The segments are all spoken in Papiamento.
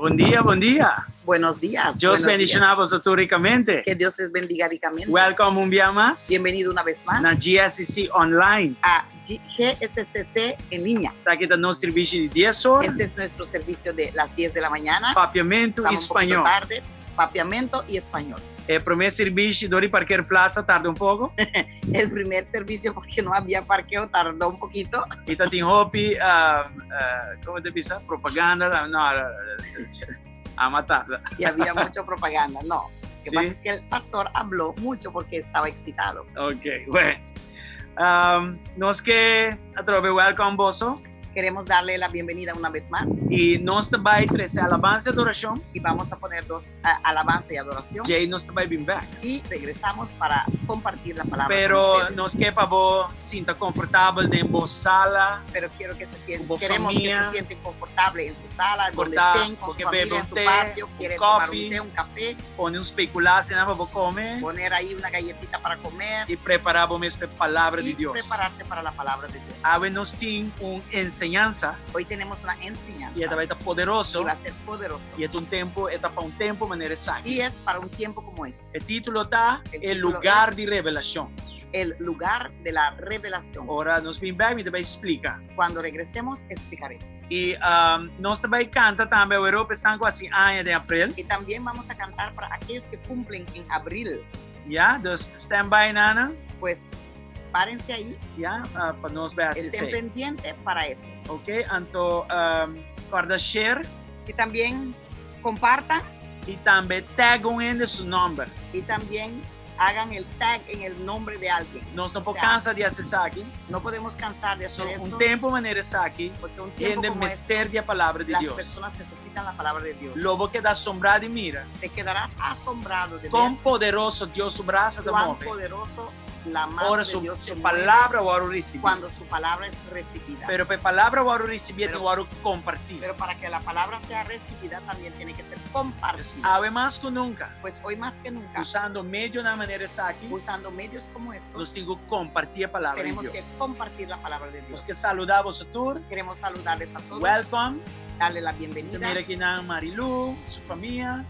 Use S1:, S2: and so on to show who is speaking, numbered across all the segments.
S1: Bon dia, bon dia.
S2: Buenos días.
S1: Dios
S2: buenos
S1: bendishoná
S2: días.
S1: boso tur rikamente.
S2: Que Dios les bendiga ricamente.
S1: Welcome un bia mas
S2: Bienvenido una vez más
S1: na GSCC Online.
S2: a G- GSCC en línea.
S1: Esaki ta nos servisio di 10 or,
S2: Este es nuestro servicio de las 10 de la mañana.
S1: Papiamentu i
S2: Estamos un poquito
S1: Spañó.
S2: tarde. Papiamento y español.
S1: E promé servisio dor di parkeerplaats a tarda un poko.
S2: El primer servicio, porque no había parqueo, tardó un poquito.
S1: I ta tin hopi, komo ta bisa, propaganda, no, a tarda.
S2: Y había mucha propaganda. No. Lo que
S1: Sí.
S2: pasa es que el pastor habló mucho porque estaba excitado.
S1: Ok, bueno. Nos ke atrobe welcome boso.
S2: Queremos darle la bienvenida una vez más
S1: I nos ta bai trese alabansa i adorashon.
S2: y vamos a poner dos alabanza y adoración
S1: Djei nos ta bai bin bèk.
S2: y regresamos para compartir la palabra con
S1: Pero
S2: ustedes.
S1: nos ke pa bo sinta komfortabel den bo sala.
S2: Pero quiero que se sienten,
S1: Bo
S2: queremos que
S1: famia.
S2: se sienten confortable en su sala, donde
S1: Por ta,
S2: estén, con su
S1: bo ke bebe
S2: familia, en
S1: un
S2: su
S1: té,
S2: patio,
S1: un
S2: quieren tomar un
S1: coffee.
S2: té, un café,
S1: Pone un speculaas einan pa bo come.
S2: poner ahí una galletita para comer.
S1: I prepará bo mes pa e palabra di
S2: Y
S1: Dios.
S2: prepararte para la palabra de Dios.
S1: Awe nos tin un enseñansa.
S2: Hoy tenemos una enseñanza.
S1: I e ta bai ta poderoso.
S2: Y va a ser poderoso.
S1: I e ta un tempu, e ta pa un tempu manera esaki.
S2: Y es para un tiempo como este.
S1: E título ta
S2: El
S1: E
S2: título
S1: lugar
S2: es
S1: di revelashon.
S2: El lugar de la revelación.
S1: Ora nos bin bek mi ta bai splika.
S2: Cuando regresemos explicaremos.
S1: I nos ta bai kanta tambe awe pa esnan ku hasi aña den aprel.
S2: Y también vamos a cantar para aquellos que cumplen en abril.
S1: Ya, dus stand by nana.
S2: Pues párense ahí.
S1: Ya, pa nos bai hasi
S2: Estén
S1: esei.
S2: pendientes para eso.
S1: Ok, anto kòrda share.
S2: Y también compartan.
S1: Y tambe tag un hende su nòmber.
S2: Y también hagan el tag en el nombre de alguien.
S1: Nos no por
S2: O sea,
S1: cansa di haci esaki.
S2: No podemos cansar de hacer
S1: So, un
S2: esto.
S1: tempo manera esaki,
S2: Porque un tiempo
S1: hende
S2: como este,
S1: mester di e palabra di
S2: las
S1: Dios.
S2: personas necesitan la palabra de Dios.
S1: Lo bo keda asombrá di mira.
S2: Te quedarás asombrado de
S1: Kon
S2: ver
S1: poderoso Dios su brasa ta
S2: cuán
S1: move.
S2: poderoso la mano
S1: Ora
S2: de
S1: su,
S2: Dios se
S1: su
S2: mueve
S1: palabra wòrdu risibí.
S2: cuando su palabra es recibida.
S1: Pero pa e palabra wòrdu risibí, e tin
S2: Pero-
S1: wòrdu kompartí.
S2: Pero para que la palabra sea recibida también tiene que ser
S1: Pues,
S2: compartida.
S1: awe mas ku nunka,
S2: Pues hoy más que nunca,
S1: usando medionan manera esaki,
S2: usando medios como estos,
S1: nos tin ku kompartí e palabra di
S2: tenemos que
S1: Dios.
S2: compartir la palabra de
S1: Nos
S2: Dios.
S1: ke saludá boso tur.
S2: Queremos saludarles a todos.
S1: Welcome.
S2: Darle la
S1: Mi ta
S2: bienvenida.
S1: mira akinan Marilu, su famia.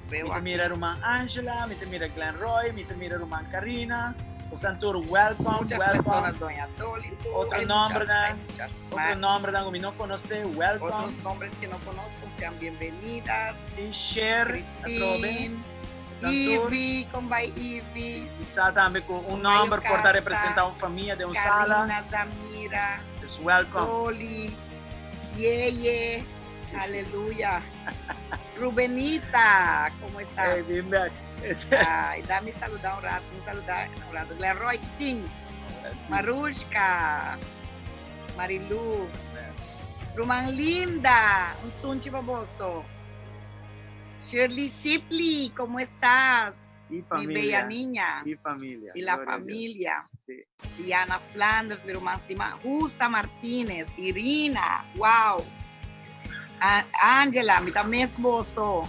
S2: Veo
S1: Mi ta
S2: aquí.
S1: mira ruman Angela, mi ta mira Glenn Roy, mi ta mira ruman Karina. Bosan tur welcome,
S2: Muchas
S1: welcome.
S2: personas, doña Dolly.
S1: Otro
S2: hay
S1: nombre,
S2: muchas,
S1: ¿no?
S2: hay muchas
S1: Otro
S2: más.
S1: nombernan ku mi no konosé, welcome.
S2: Otros nombres que no conozco, sean bienvenidas.
S1: Sí, share, atrobe.
S2: Christine,
S1: Bosan tur.
S2: Ivy, con bai Ivy.
S1: Mi sa tambe ku un
S2: Con
S1: nomber por ta
S2: Casta,
S1: representá un famia den un sala.
S2: Karina, Zamira,
S1: Dus welcome.
S2: Dolly, Yeye.
S1: Sí, sí.
S2: Aleluya. Rubenita, ¿cómo estás?
S1: Hey, bien back.
S2: Ay, dame saludar un rato, un saludar un rato. Leroy King, Marushka, Marilu, Ruman Linda, un sunchi pa boso. Shirley Shipley, ¿cómo estás?
S1: Y
S2: Mi
S1: familia.
S2: bella niña.
S1: Y familia.
S2: Y la
S1: Gloria a Dios.
S2: familia.
S1: Sí.
S2: Diana Flanders, mi ruman stima, Justa Martínez, Irina, wow. Angela, mi ta miss boso.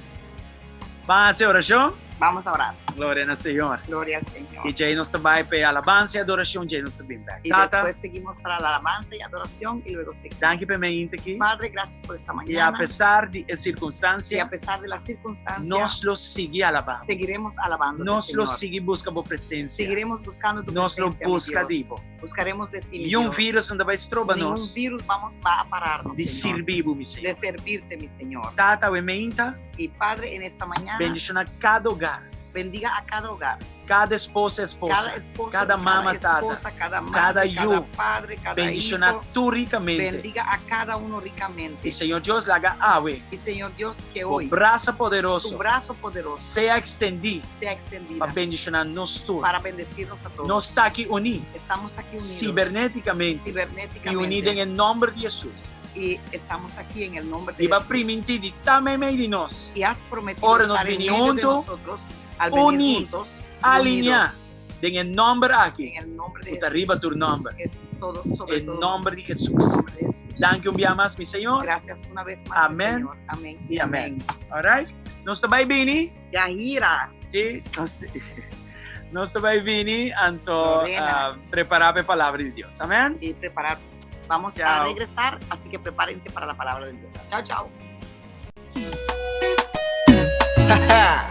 S1: Ban hasi orashon.
S2: Vamos a orar.
S1: Gloria na Señor.
S2: Gloria al Señor.
S1: I djei nos ta bai pa e alabansa i adorashon, djei nos ta bin bek.
S2: Y
S1: Tata,
S2: después seguimos para la alabanza y adoración y luego seguimos.
S1: danki pa e mainta aki.
S2: Padre, gracias por esta
S1: I
S2: mañana.
S1: apesar di e
S2: Y
S1: sirkunstansia,
S2: a pesar de las circunstancias,
S1: nos lo sigui alabá.
S2: seguiremos alabándote,
S1: Nos lo
S2: Señor.
S1: sigui buska bo presensia.
S2: Seguiremos buscando tu
S1: Nos lo
S2: presencia, mi
S1: buska
S2: Dios.
S1: di bo.
S2: Buscaremos de ti, mi
S1: Niun
S2: Dios.
S1: virus no ta bai stroba
S2: Ningún
S1: nos
S2: virus vamos, va a pararnos,
S1: di
S2: Señor,
S1: sirbi bo, mi
S2: de
S1: Señor.
S2: servirte, mi Señor.
S1: Tata, awe mainta,
S2: Y Padre, en esta mañana,
S1: bendiciona cada hogar,
S2: bendiga a cada hogar,
S1: cada esposa, esposa,
S2: cada esposo,
S1: cada mama,
S2: cada esposa, cada madre,
S1: cada
S2: cada
S1: yu.
S2: padre, cada
S1: Bendiciona
S2: hijo.
S1: tur ricamente.
S2: Bendiga a cada uno ricamente.
S1: Y Señor Dios, laga awe,
S2: Y Señor Dios, que
S1: bo
S2: hoy
S1: brasa
S2: tu
S1: poderoso
S2: brazo poderoso
S1: sea extendí
S2: sea extendida
S1: pa bendiciona nos tur.
S2: para bendecirnos a todos.
S1: Nos ta aki uní
S2: Estamos aquí unidos
S1: cibernéticamente
S2: cibernéticamente
S1: y uní den e nomber di Hesus.
S2: Y estamos aquí en el nombre de
S1: I bo a
S2: Jesús.
S1: primintí di ta meimei di nos.
S2: Y has prometido
S1: Ora nos
S2: estar en
S1: bini
S2: medio de
S1: hunto,
S2: nosotros al venir
S1: uní,
S2: juntos,
S1: alineá
S2: unidos
S1: den e nomber aki,
S2: en el nombre de
S1: ku ta
S2: Jesús.
S1: riba tur nomber.
S2: Es todo sobre
S1: E
S2: todo.
S1: nomber di Hesus.
S2: Nombre de Jesús.
S1: Danki un bia mas, mi Señor.
S2: Gracias una vez más, mi
S1: Amén.
S2: Señor. Amén
S1: Y amén. All right? Nos ta bai bini.
S2: Yahira.
S1: Sí, nos, nos ta bai bini anto
S2: Lorena.
S1: ah, prepará pa e palabra di Dios. Amén.
S2: Y preparar. Vamos a
S1: Chao.
S2: regresar, así que prepárense para la palabra de Dios. Chao, chao.
S3: Haha,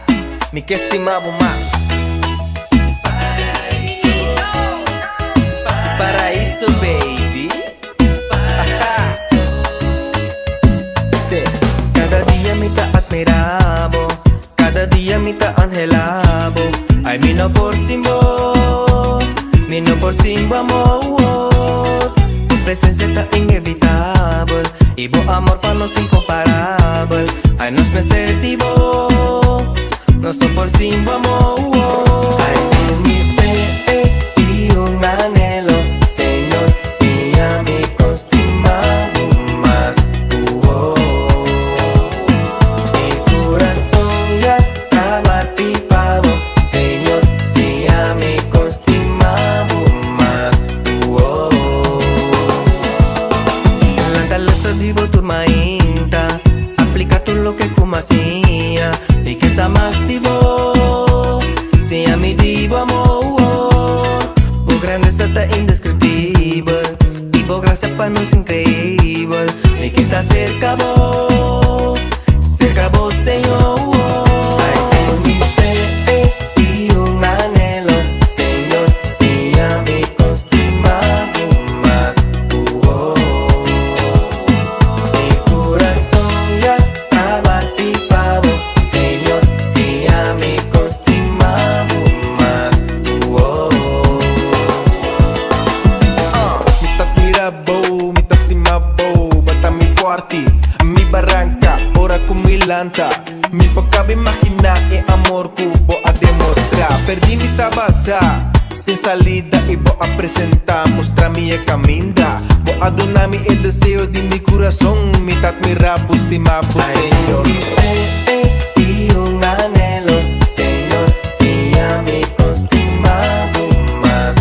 S3: mi ke stima bo mas. Paraíso baby. Haha. Sí. Kada dia mi ta admira bo, kada dia mi ta anhela bo. Ay, mi no por sin bo, mi no por sin bo amor. Tu presencia ta inevitabel y bo amor pa nos incomparabel. Ay, nos mester di bo, nos no por sin bo amor. Ay, den mi ser tin un anhelo, Señor, siña mi con stima bo mas. Mi curason ya ta bati pa bo, Señor, siña mi con stima bo mas. Lanta lesa di bo tur mainta, aplica tur loke cu m'a siña. Mi ke sa mas di bo, siña mi di bo amor. Bo grandeza ta indescriptibel y bo gracia pa nos increibel. Mi ke ta cerca bo, cerca bo, Señor. Ay, den mi ser tin un anhelo, Señor, siña mi con stima bo mas. Mi curason ya ta bati pa bo, Señor, siña mi con stima bo mas.
S4: Mi ta admira bo, mi ta stima bo, bo ta mi forte, mi baranca, ora cu mi lanta. Mi por caba imagina e amor cu bo a demostra. Perdi mi tabata, sin salida y bo a presenta, mustra mi e caminda. Bo a duna mi e deseo di mi curason, mi ta admira bo, stima bo, Señor.
S3: Mi ser tin un anhelo, Señor, siña mi con stima bo mas.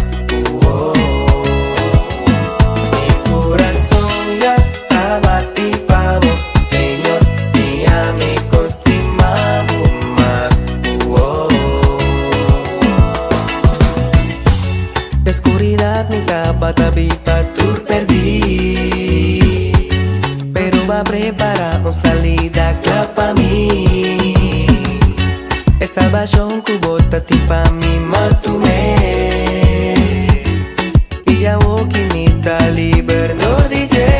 S3: Mi curason ya ta bati pa bo, Señor, siña mi con stima bo mas. Den scuridad mi tabata biba tur perdi, pero b'a prepara un salida cla pa mi. E salvacion cu bo tatin pa mi m'a tum'e y awor cu mi ta liber dor di dje.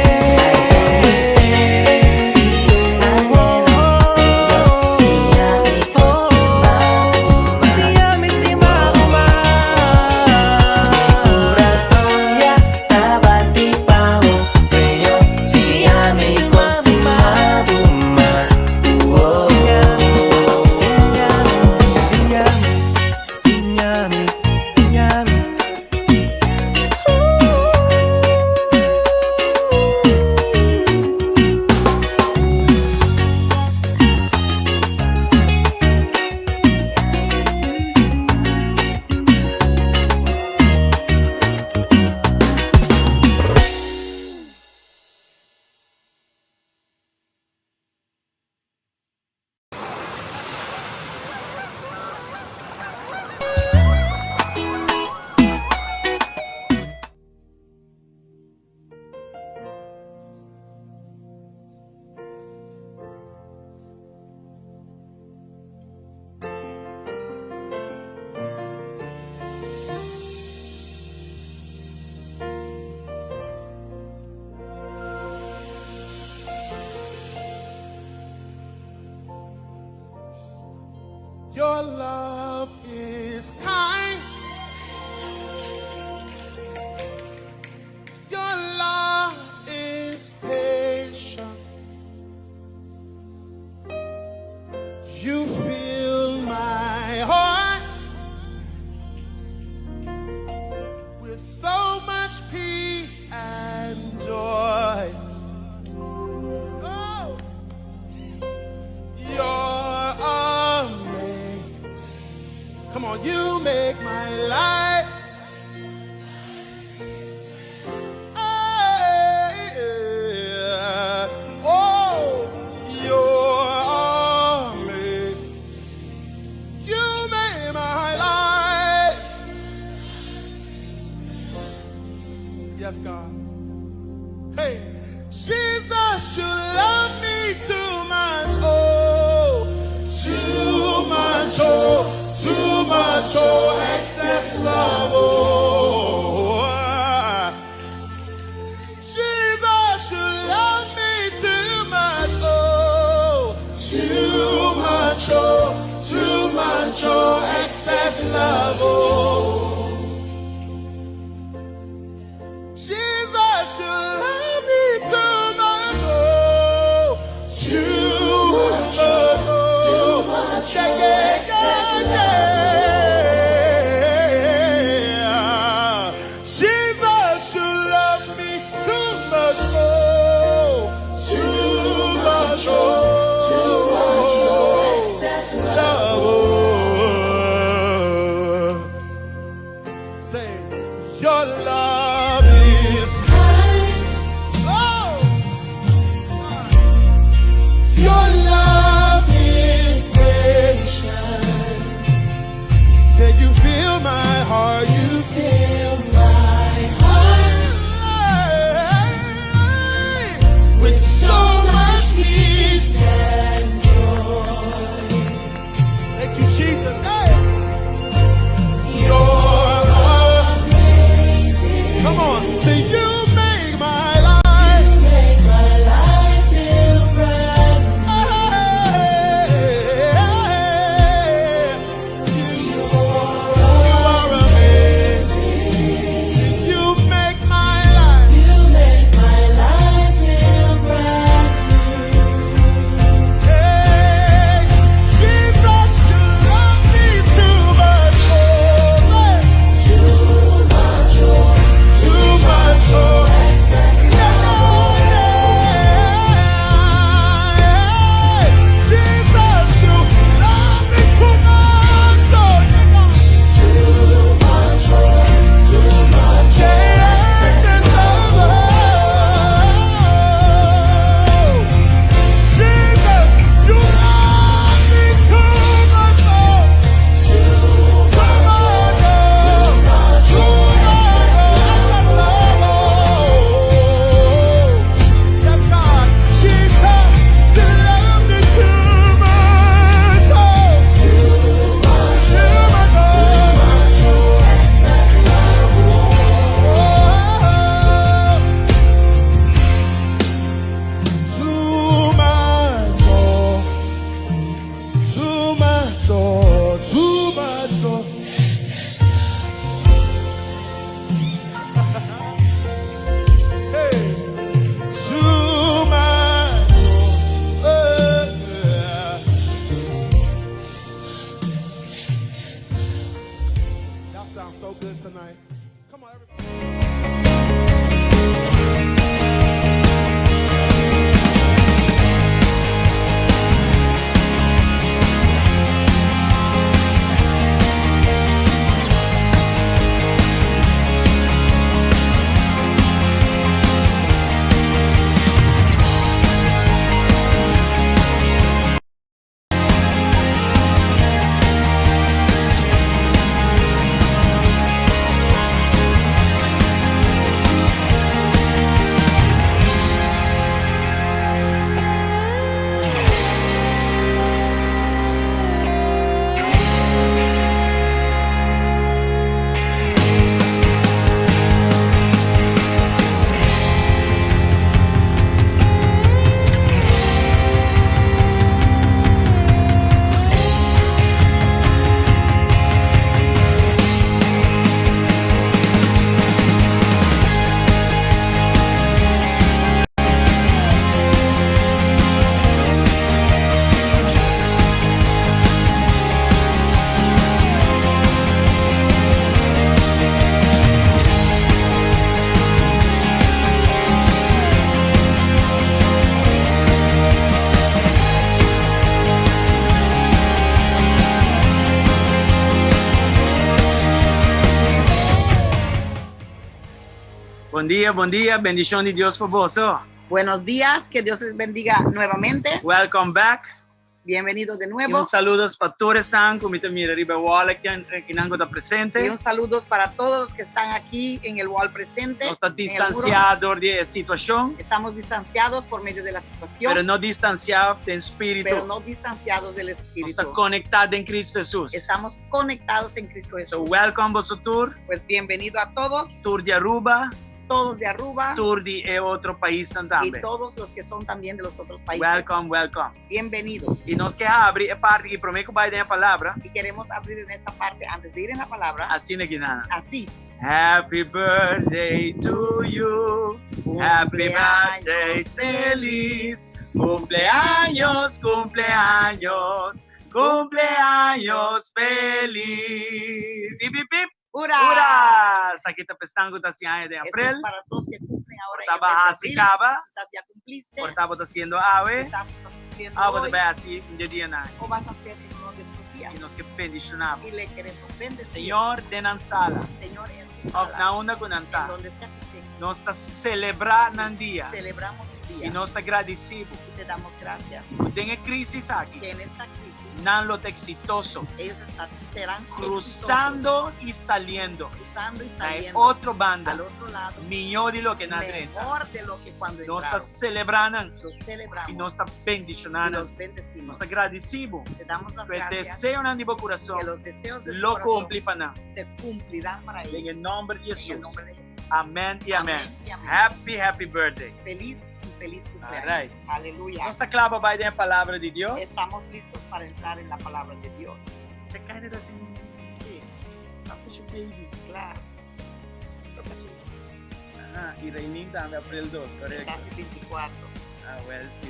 S2: Señor, siña mi con stima bo mas.
S3: Siña mi stima bo mas.
S2: Mi curason ya ta bati pa bo, Señor, siña mi con stima bo mas.
S3: Siña mi, siña mi, siña mi, siña mi, siña mi.
S5: Your love is kind. Your love is patient. You fill my heart with so much peace and joy. Oh, you're amazing. Come on, you make my life. Hey, yeah. Oh, you're amazing. You made my life. Yes, God. Hey, Jesus, you love me too much. Oh, too Excess love. Oh. Jesus, you love me too much. Oh, too much. Oh, too much. Yeah, yeah, yeah, yeah. Jesus, you love me too much. Oh, too much. Oh, too much. Oh, love. Oh. Say, your love is Oh! Your love is patient. Say you fill my heart, you fill my heart with so much peace and joy. Thank you, Jesus. Hey. You're amazing. Come on, say you make my life. You make my life feel brand new. You are amazing. You make my life. You make my life feel brand new. Hey, Jesus, you love me too much. Oh, hey. Too much, oh, too much, oh. Yeah, yeah, yeah. Jesus, you love me too much, oh, yeah. Too much, oh, too much, yeah. Excess love, oh. Jesus, you love me too much, oh. Too much, oh. Too much, oh. Yes, God. Jesus, you love me too much, oh. Too much, oh. Too much, oh. Too much, oh, too much, oh. Hey, too much, oh. Yeah. That sounds so good tonight. Come on, everybody.
S1: Bon dia, bon dia, bendishon di Dios pa boso.
S6: Buenos días, que Dios les bendiga nuevamente.
S1: Welcome back.
S6: Bienvenidos de
S1: I
S6: nuevo.
S1: un saludo pa tur esnan ku mi ta mira riba wall akinan ku ta presente.
S6: Y un saludo para todos los que están aquí en el wall presente.
S1: Nos ta
S6: en el muro.
S1: distansiá dor di e situashon,
S6: Estamos distanciados por medio de la situación,
S1: pero no distansiá den spiritu.
S6: pero no distanciados del
S1: Nos ta
S6: Espíritu.
S1: konektá den Kristu Hesus.
S6: Estamos conectados en Cristo
S1: So
S6: Jesús.
S1: welcome boso tur,
S6: Pues bienvenido a todos,
S1: tur di Aruba,
S6: Todos de Aruba
S1: Tur di e otro paisnan
S6: y
S1: tambe.
S6: todos los que son también de los otros países.
S1: Welcome, welcome.
S6: Bienvenidos.
S1: I nos ke habri e parti aki promé ku bai den e palabra.
S6: Y queremos abrir en esta parte antes de ir en la palabra.
S1: Asina aki nan.
S6: Así.
S1: Happy birthday to you. Happy birthday, feliz. Cumpleaños, cumpleaños. Cumpleaños feliz. Hip, hip, hip.
S6: ¡Hurra!
S1: Hurra! Esaki ta pa esnan ku ta hasi aña den
S6: Esto es
S1: aprel.
S6: para todos que cumplen ahora en
S1: Por ta
S6: el mes de
S1: bo a hasi
S6: abril.
S1: kaba.
S6: Quizás ya cumpliste.
S1: Por ta bo ta hasiendo awe.
S6: Quizás estás cumpliendo
S1: Òf bo
S6: hoy.
S1: ta bai hasi un di e dianan.
S6: O vas a hacer en uno de estos días.
S1: I nos ke bendishoná bo.
S6: Y le queremos bendecir.
S1: Señor, den nan sala.
S6: Señor, en su
S1: Òf
S6: sala.
S1: na unda ku nan ta.
S6: En donde sea que estén.
S1: Nos ta selebrá nan dia.
S6: Celebramos su día.
S1: I nos ta gradisí bo.
S6: Y te damos gracias.
S1: Ku den e krísis aki.
S6: Que en esta crisis.
S1: Nan lo ta eksitoso.
S6: Ellos están, serán
S1: Cruzando y saliendo.
S6: Cruzando y
S1: Na e
S6: saliendo.
S1: otro banda.
S6: Al otro lado.
S1: Mihó di loke nan a drenta.
S6: Mejor de lo que cuando
S1: Nos ta
S6: entraron.
S1: selebrá nan.
S6: Los celebramos.
S1: I nos ta bendishoná
S6: Y
S1: nan.
S6: los bendecimos.
S1: Nos ta gradisí bo.
S6: Te damos las
S1: Ku e
S6: gracias.
S1: deseonan di bo kurason
S6: Que los deseos de tu
S1: lo
S6: corazón
S1: kumpli pa nan.
S6: se cumplirán para
S1: Den e
S6: ellos.
S1: nòmber di
S6: En el
S1: Hesus.
S6: nombre de Jesús.
S1: Amèn i amèn.
S6: Amén y amén.
S1: Happy, happy birthday.
S6: Feliz y feliz cumpleaños.
S1: All right.
S6: Aleluya.
S1: Nos ta kla pa bai den e palabra di Dios.
S6: Estamos listos para entrar en la palabra de Dios.
S1: Checa ta asina.
S6: Sí.
S1: Papi, baby.
S6: Claro.
S1: Ah, i Reinin tambe aprel 2, korekto.
S6: Casi 24.
S1: Ah, well, sí.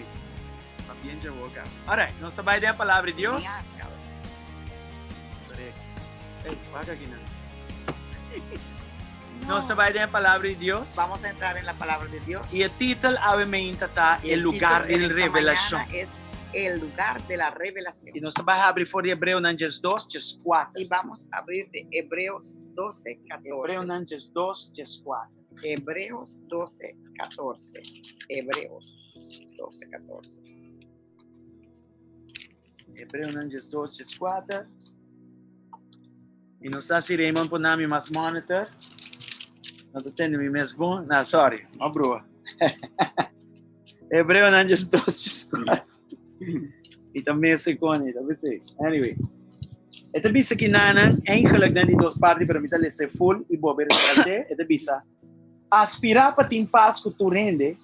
S1: Pa bien boca. All right, nos ta bai den e palabra di Dios. Korekto. Ey, wak aki nan. Nos ta bai den e palabra di Dios.
S6: Vamos a entrar en la palabra de Dios.
S1: I e titel awe meinta ta
S6: Y
S1: E lugar
S6: título
S1: di
S6: en esta
S1: revelashon.
S6: mañana es El lugar de la revelación.
S1: I nos ta bai habri for di Hebreonan 12, 14.
S6: Y vamos a abrir de Hebreos 12, 14.
S1: Hebreonan 12, 14.
S6: Hebreos 12, 14. Hebreos 12, 14.
S1: Hebreonan 12, 14. I no sa si Raymond por duna mi mas monitor. No ta tende mi mes bon. No, sorry. Ma brua. Hebreonan 12, 14. I ta mes sekonde, ta bisa. Anyway. E ta bisa akinan, eigenlijk den di dos parti, pero mi ta lesa full i bo resalt'é. E ta bisa, aspirá pa tin pas ku tur hende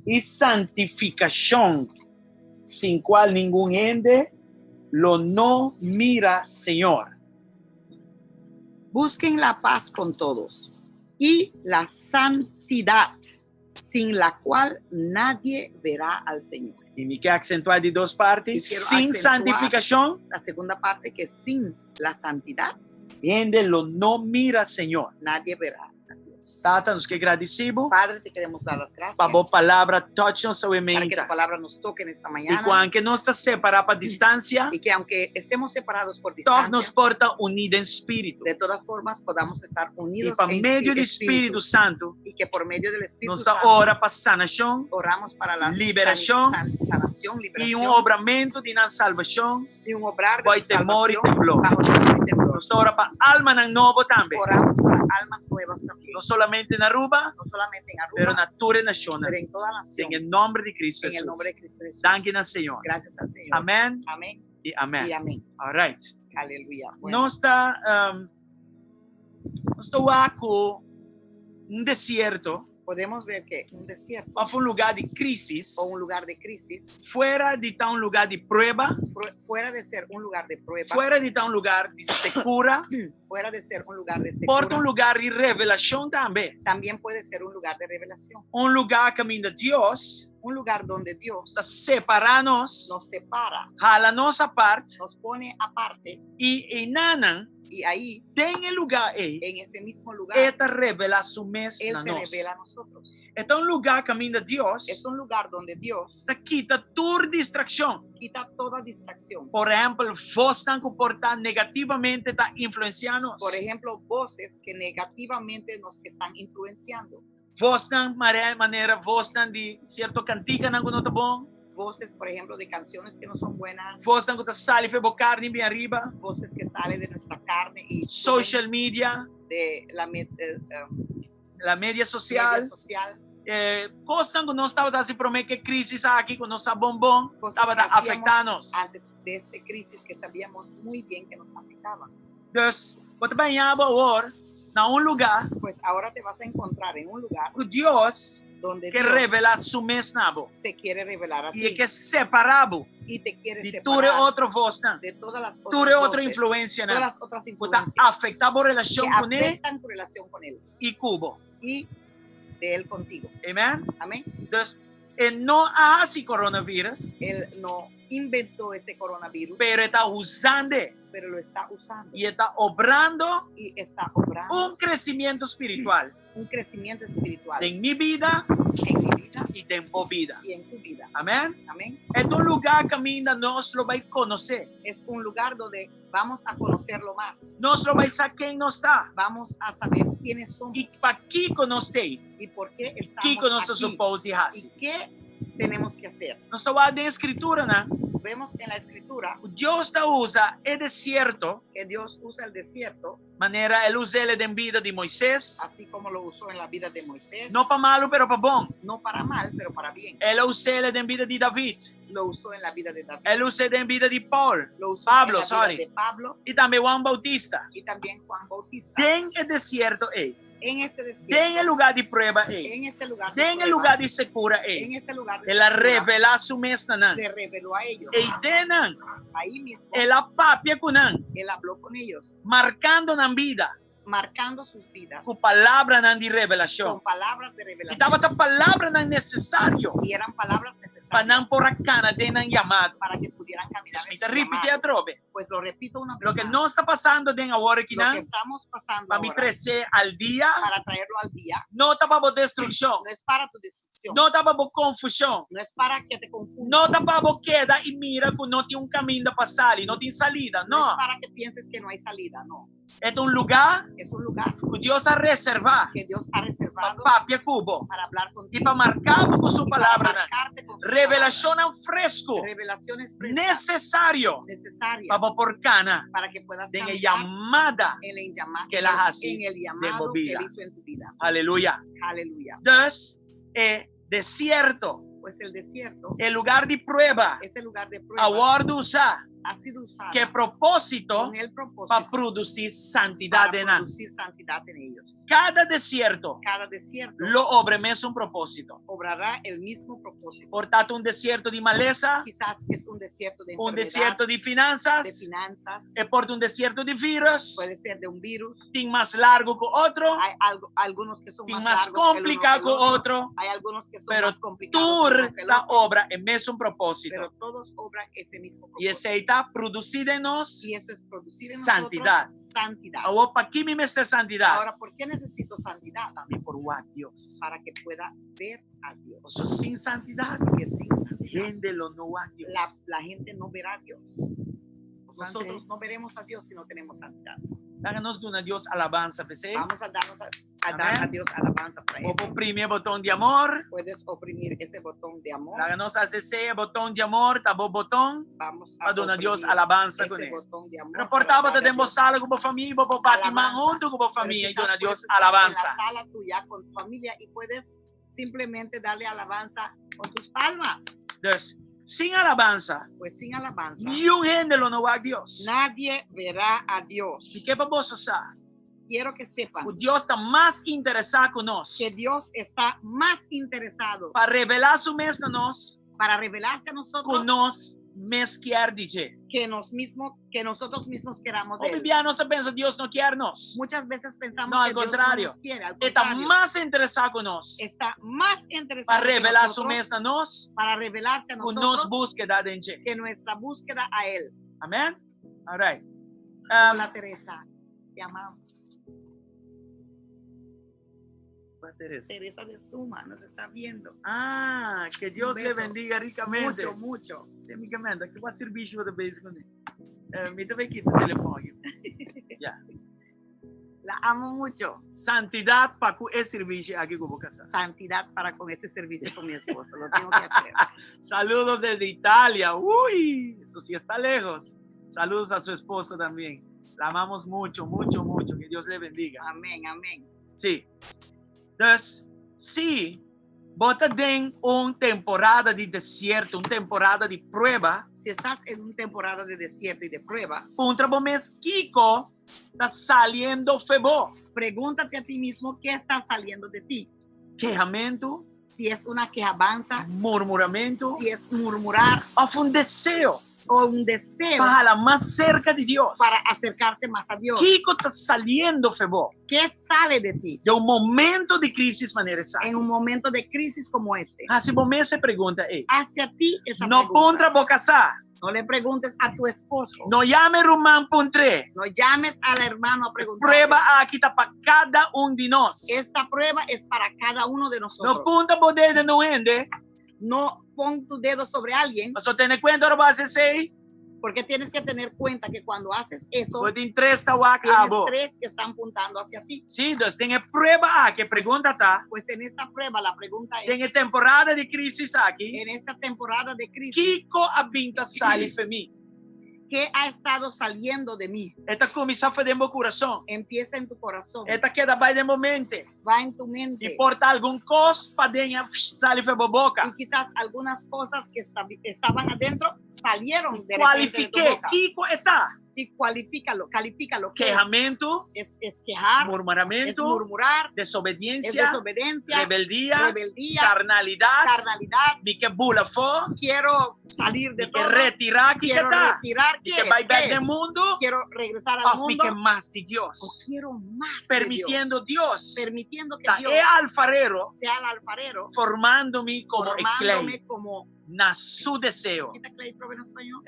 S1: i santifikashon, sin kual ningun hende lo no mira Señor.
S6: Busquen la paz con todos y la santidad, sin la cual nadie verá al Señor.
S1: I mi ke aksentuá di dos parti,
S6: I quiero
S1: sin
S6: acentuar
S1: santifikashon,
S6: la segunda parte que sin la santidad,
S1: hende lo no mira Señor.
S6: Nadie verá a Dios.
S1: Tata, nos ke gradisí bo.
S6: Padre, te queremos dar las gracias.
S1: Pa bo palabra touch nos
S6: Para que tu palabra nos toque en esta mañana.
S1: I ku aunke nos ta separá pa distansia.
S6: Y que aunque estemos separados por
S1: Toch
S6: distancia.
S1: nos por ta uní den spiritu.
S6: De todas formas podamos estar unidos
S1: I pa
S6: en
S1: medio di
S6: espíritu.
S1: Spiritu Santu.
S6: Y que por medio del Espíritu
S1: Nos ta
S6: Santo.
S1: ora pa sanashon.
S6: Oramos para la
S1: liberashon.
S6: sanación, liberación.
S1: I un obramentu di nan salbashon.
S6: I un obrar de
S1: Bou
S6: su
S1: temor i
S6: salvación
S1: temblor.
S6: bajo temor y temblor.
S1: Nos ta ora pa almanan nobo tambe.
S6: Oramos para almas nuevas también.
S1: No solamente na Aruba,
S6: No solamente en Aruba,
S1: pero na tur e nashonnan.
S6: pero en toda nación.
S1: Den e nòmber di Cristo
S6: En el
S1: Jesús.
S6: nombre de Cristo Jesús.
S1: Danki na Señor.
S6: Gracias al Señor.
S1: Amèn.
S6: Amén.
S1: I amèn.
S6: Y amén.
S1: All right.
S6: Aleluya. Bueno.
S1: Nos ta um, nos ta wak ku un desierto.
S6: Podemos ver que un desierto.
S1: Òf un lugá di krísis.
S6: O un lugar de crisis.
S1: Fuera di ta un lugá di prueba.
S6: Fuera de ser un lugar de prueba.
S1: Fuera di ta un lugá di sekura.
S6: Fuera de ser un lugar de secura.
S1: Por ta un lugá di revelashon tambe.
S6: También puede ser un lugar de revelación.
S1: Un lugá kaminda Dios.
S6: Un lugar donde Dios.
S1: Ta separá nos.
S6: Nos separa.
S1: Hala nos apart.
S6: Nos pone aparte.
S1: I einanan.
S6: Y ahí,
S1: Den e lugá ei,
S6: en ese mismo lugar,
S1: E ta revelá su mes
S6: Él
S1: na
S6: se
S1: nos.
S6: revela a nosotros.
S1: E ta un lugá kaminda Dios
S6: Es un lugar donde Dios
S1: ta kita tur distrakshon.
S6: quita toda distracción.
S1: Por ehèmpel, vosnan ku por ta negativamente ta influensiá nos.
S6: Por ejemplo, voces que negativamente nos están influenciando.
S1: Vosnan manera vosnan di sierto kantikanan ku no ta bon.
S6: Voces, por ejemplo, de canciones que no son buenas.
S1: Vosnan ku ta sali for di bo karni bin ariba.
S6: Voces que salen de nuestra carne y
S1: Social media.
S6: De la
S1: La media social.
S6: media social.
S1: Kosnan ku nos tabata hasi promé ku e krísis aki, ku no sa bon bon,
S6: Cosas
S1: tabata
S6: que hacíamos
S1: afektá nos.
S6: antes de esta crisis que sabíamos muy bien que nos afectaban.
S1: Dus, bo ta baña bo awor. Na un lugá
S6: Pues ahora te vas a encontrar en un lugar
S1: ku Dios
S6: donde
S1: ke
S6: Dios
S1: revelá su mes na bo.
S6: se quiere revelar a
S1: I e
S6: ti
S1: ke separá bo
S6: y te quiere
S1: di tur e
S6: separar
S1: otro vosnan,
S6: de todas las
S1: tur e
S6: otras
S1: otro
S6: voces,
S1: influensianan
S6: todas las otras
S1: ku ta
S6: influencias
S1: afektá bo
S6: que
S1: relashon kuné
S6: afectan tu relación con él
S1: i ku bo.
S6: y de él contigo.
S1: Amen?
S6: Amén.
S1: Dus e no a hasi coronavirus,
S6: Él no inventó ese coronavirus,
S1: pero e ta usand'e
S6: pero lo está usando
S1: i e ta obrando
S6: y está obrando
S1: un crecimiento spiritual
S6: un crecimiento espiritual
S1: den mi bida
S6: en mi vida
S1: i den bo bida.
S6: y en tu vida.
S1: Amén.
S6: Amén.
S1: E ta un lugá kaminda nos lo bai konosé.
S6: Es un lugar donde vamos a conocerlo más.
S1: Nos lo bai sa ken nos ta
S6: Vamos a saber quiénes somos
S1: i pakiko nos t'ei,
S6: y por qué estamos
S1: kiko nos ta
S6: aquí
S1: supos di
S6: y
S1: hasi.
S6: qué tenemos que hacer.
S1: Nos ta wak den Skrituranan
S6: Vemos en la escritura
S1: ku Dios ta usa e desierto
S6: que Dios usa el desierto
S1: manera el us'é den bida di Moisés,
S6: así como lo usó en la vida de Moisés,
S1: no pa malu pero pa bon.
S6: no para mal, pero para bien.
S1: El a us'é den bida di David,
S6: Lo usó en la vida de David,
S1: el us'é den bida di Paul
S6: lo usó
S1: Pablo,
S6: en la vida
S1: sorry.
S6: de Pablo
S1: i tambe Juan Bautista.
S6: y también Juan Bautista.
S1: Den e desierto ei,
S6: En ese desierto,
S1: den e lugá di prueba ei,
S6: en ese lugar de
S1: den e
S6: prueba,
S1: lugá di sekura ei,
S6: en ese lugar de
S1: el a
S6: secura,
S1: revelá su mes na nan.
S6: se reveló a ellos.
S1: Ei den nan,
S6: Ahí mismo
S1: el a papia ku nan,
S6: él habló con ellos,
S1: markando nan bida
S6: marcando sus vidas
S1: ku palabranan di revelashon.
S6: con palabras de
S1: I
S6: revelación.
S1: tabata palabranan nesesario
S6: Y eran palabras
S1: pa
S6: necesarias
S1: nan por a kana den nan yamado.
S6: para que pudieran caminar.
S1: Dus mi
S6: en
S1: ta
S6: su
S1: ripití
S6: llamado.
S1: atrobe.
S6: Pues lo repito una vez
S1: Loke
S6: más.
S1: nos ta pasando den awor
S6: Lo
S1: akinan,
S6: que estamos pasando
S1: pa mi
S6: ahora,
S1: tres'é al dia,
S6: para traerlo al día,
S1: no ta pa bo destrukshon,
S6: no es para tu destrucción,
S1: no ta pa bo konfushon,
S6: no es para que te confundas,
S1: no ta pa bo keda i mira ku no tin un kaminda pa sali, no tin salida,
S6: no
S1: no.
S6: es para que pienses que no hay salida, no.
S1: E ta un lugá
S6: Es un lugar
S1: ku Dios a reservá
S6: que Dios ha
S1: pa
S6: reservado
S1: papia ku bo
S6: para hablar
S1: i
S6: contigo
S1: pa marká bo ku su
S6: y para
S1: palabranan.
S6: marcarte con sus
S1: Revelashonnan fresku,
S6: palabras. Revelaciones frescas,
S1: nesesario
S6: necesarias
S1: pa bo por kana
S6: para que puedas
S1: den e
S6: caminar
S1: yamada
S6: en el, llama-
S1: ke el a hasi
S6: en el
S1: den
S6: llamado
S1: bo
S6: que
S1: bida.
S6: él hizo en tu vida.
S1: Aleluya.
S6: Aleluya.
S1: Dus e desierto,
S6: Pues el desierto
S1: e lugá di prueba,
S6: es el lugar de prueba,
S1: a wòrdu usá
S6: ha sido usado
S1: ku e propósito
S6: con el propósito
S1: pa produsí santidat
S6: para
S1: den nan.
S6: producir santidad en ellos.
S1: Kada desierto
S6: Cada desierto
S1: lo obra e mesun propósito.
S6: obrará el mismo propósito.
S1: Por ta un desierto di malesa,
S6: Quizás es un desierto de
S1: un
S6: enfermedad,
S1: desierto di
S6: de
S1: finanzas,
S6: finanzas,
S1: e por ta un desierto di vírùs,
S6: puede ser de un virus.
S1: tin mas largu ku otro,
S6: Hay algo, algunos que son
S1: tin
S6: más
S1: mas
S6: largos que el uno
S1: kompliká
S6: que el
S1: ku
S6: otro.
S1: otro.
S6: Hay algunos que son
S1: Pero
S6: más complicados que
S1: Tur
S6: uno que el
S1: ta
S6: otro,
S1: obra e mesun propósito.
S6: pero todos obran ese mismo
S1: I
S6: propósito.
S1: esei ta produsí den nos
S6: Y eso es producir en
S1: santidad.
S6: nosotros santidad.
S1: Awor, pakiko mi mester santidat?
S6: Ahora, ¿por qué necesito santidad?
S1: Pa mi por wak Dios.
S6: Para que pueda ver a Dios.
S1: Paso sin santidat,
S6: Porque sin santidad,
S1: hende lo no wak Dios.
S6: la, la gente no verá a Dios.
S1: Nosotros
S6: Nosotros no veremos a Dios si no tenemos santidad.
S1: Laga nos duna Dios alabansa, p'esei.
S6: Vamos a darnos a, a dar
S1: Amén.
S6: a Dios alabanza para
S1: Bo
S6: eso.
S1: por oprimi e boton di amor.
S6: Puedes oprimir ese botón de amor.
S1: Laga nos hasi esei, e boton di amor, ta bo boton
S6: Vamos a
S1: pa duna Dios
S6: oprimir
S1: alabansa
S6: ese
S1: kuné.
S6: botón de amor.
S1: Pero por
S6: para
S1: ta bo ta
S6: darle a
S1: den bo
S6: Dios
S1: sala ku bo famia, bo por bati man
S6: Alabanza.
S1: huntu ku bo
S6: Pero
S1: famia i
S6: quizás
S1: duna
S6: puedes
S1: Dios
S6: estar en
S1: alabansa.
S6: la sala tuya con tu familia y puedes simplemente darle alabanza con tus palmas.
S1: Dus, sin alabansa,
S6: Pues sin alabanza,
S1: niun hende lo no wak Dios.
S6: nadie verá a Dios.
S1: Mi ke pa boso sa,
S6: Quiero que sepan
S1: ku Dios ta mas interesá ku nos
S6: que Dios está más interesado
S1: pa revelá su mes na nos,
S6: para revelarse a
S1: ku
S6: nosotros
S1: nos mes kier di dje.
S6: que, nos mismo, que nosotros mismos queramos de
S1: Hopi
S6: él.
S1: bia nos ta pensa Dios no kier nos.
S6: Muchas veces pensamos
S1: No, al
S6: que Dios no
S1: contrario.
S6: nos quiere. Al
S1: E ta
S6: contrario,
S1: mas interesá ku nos
S6: está más interesado
S1: pa
S6: que
S1: revelá su
S6: nosotros
S1: mes na nos,
S6: para revelarse a
S1: ku nos
S6: nosotros
S1: búskeda den dje.
S6: que nuestra búsqueda a Él.
S1: Amèn? All right.
S6: Hola Teresa, te amamos.
S1: Teresa.
S6: Teresa de Suma nos está viendo.
S1: Ah, que Dios
S6: Un
S1: le
S6: beso.
S1: bendiga ricamente.
S6: Mucho, mucho.
S1: Sí, mi kemenda, ki kua sirbishi bo ta bezig kuné? Eh, mi ta bai kita telefòn aki. Ya.
S6: La amo mucho.
S1: Santidat pa ku e sirbishi aki ku bo kasá.
S6: Santidad para con este servicio con mi esposo. Lo tengo que hacer.
S1: Saludos desde Italia. Uy, eso sí está lejos. Saludos a su esposo también. La amamos mucho, mucho, mucho. Que Dios le bendiga.
S6: Amén, amén.
S1: Sí. Dus, si bo ta den un temporada di desierto, un temporada di prueba,
S6: Si estás en una temporada de desierto y de prueba,
S1: puntra bo mes kiko ta saliendo f'e bo.
S6: Pregúntate a ti mismo qué está saliendo de ti.
S1: Kehamentu,
S6: Si es una quejabanza,
S1: murmuramentu,
S6: si es murmurar
S1: òf un deseo
S6: o un deseo
S1: pa hala mas serka di Dios.
S6: para acercarse más a Dios.
S1: Kiko ta saliendo for di bo?
S6: ¿Qué sale de ti
S1: Den un momento di krísis manera esaki?
S6: en un momento de crisis como este?
S1: Hasi bo mes e pregunta ei.
S6: Hazte a ti esa
S1: No
S6: pregunta.
S1: puntra bo kasá.
S6: No le preguntes a tu esposo.
S1: No yama ruman puntr'é.
S6: No llames al hermano a preguntar.
S1: Prueba aki ta pa kada un di nos.
S6: Esta prueba es para cada uno de nosotros.
S1: No punta bo dede na hende.
S6: No pon tu dedo sobre alguien.
S1: Paso tene kuenta ora bo hasi esei.
S6: Porque tienes que tener cuenta que cuando haces eso,
S1: Bo tin tres ta wak
S6: tienes
S1: abo.
S6: tres que están apuntando hacia ti.
S1: Sí, dus den e prueba aki, pregunta ta.
S6: Pues en esta prueba la pregunta es,
S1: Den e temporada di krísis aki,
S6: en esta temporada de crisis,
S1: Kiko a bin ta sali for di mi?
S6: ¿Qué ha estado saliendo de mí?
S1: E ta kuminsá for di bo kurason.
S6: Empieza en tu corazón.
S1: E ta keda bai den bo mente.
S6: Va en tu mente.
S1: I por ta algun kos paden sali for di bo boka.
S6: Y quizás algunas cosas que estaban adentro salieron de repente de tu
S1: Kualifik'é.
S6: boca.
S1: Kiko e ta?
S6: Y cualifícalo, califícalo. ¿Qué es?
S1: Kehamentu.
S6: Es quejar,
S1: Murmuramentu.
S6: es murmurar,
S1: Desobedensia.
S6: es desobediencia,
S1: Rebeldia.
S6: Rebeldía,
S1: Karnalidat.
S6: Carnalidad.
S1: Mi ke bula afó.
S6: Quiero salir de
S1: Mi ke
S6: todo.
S1: retirá. Kiko
S6: Quiero
S1: e ta?
S6: retirar.
S1: Mi
S6: ¿Qué
S1: ke
S6: es?
S1: bai
S6: ¿Qué
S1: bèk
S6: es?
S1: den mundu.
S6: Quiero regresar al
S1: Òf mi
S6: mundo.
S1: ke mas di Dios.
S6: O quiero más de
S1: Permitiendo Dios.
S6: Permitiendo que
S1: Ta
S6: Dios
S1: e alfarero.
S6: sea el alfarero.
S1: Formando mi komo e klei.
S6: Formándome como
S1: Na su deseo.
S6: ¿Qué ta klei en español?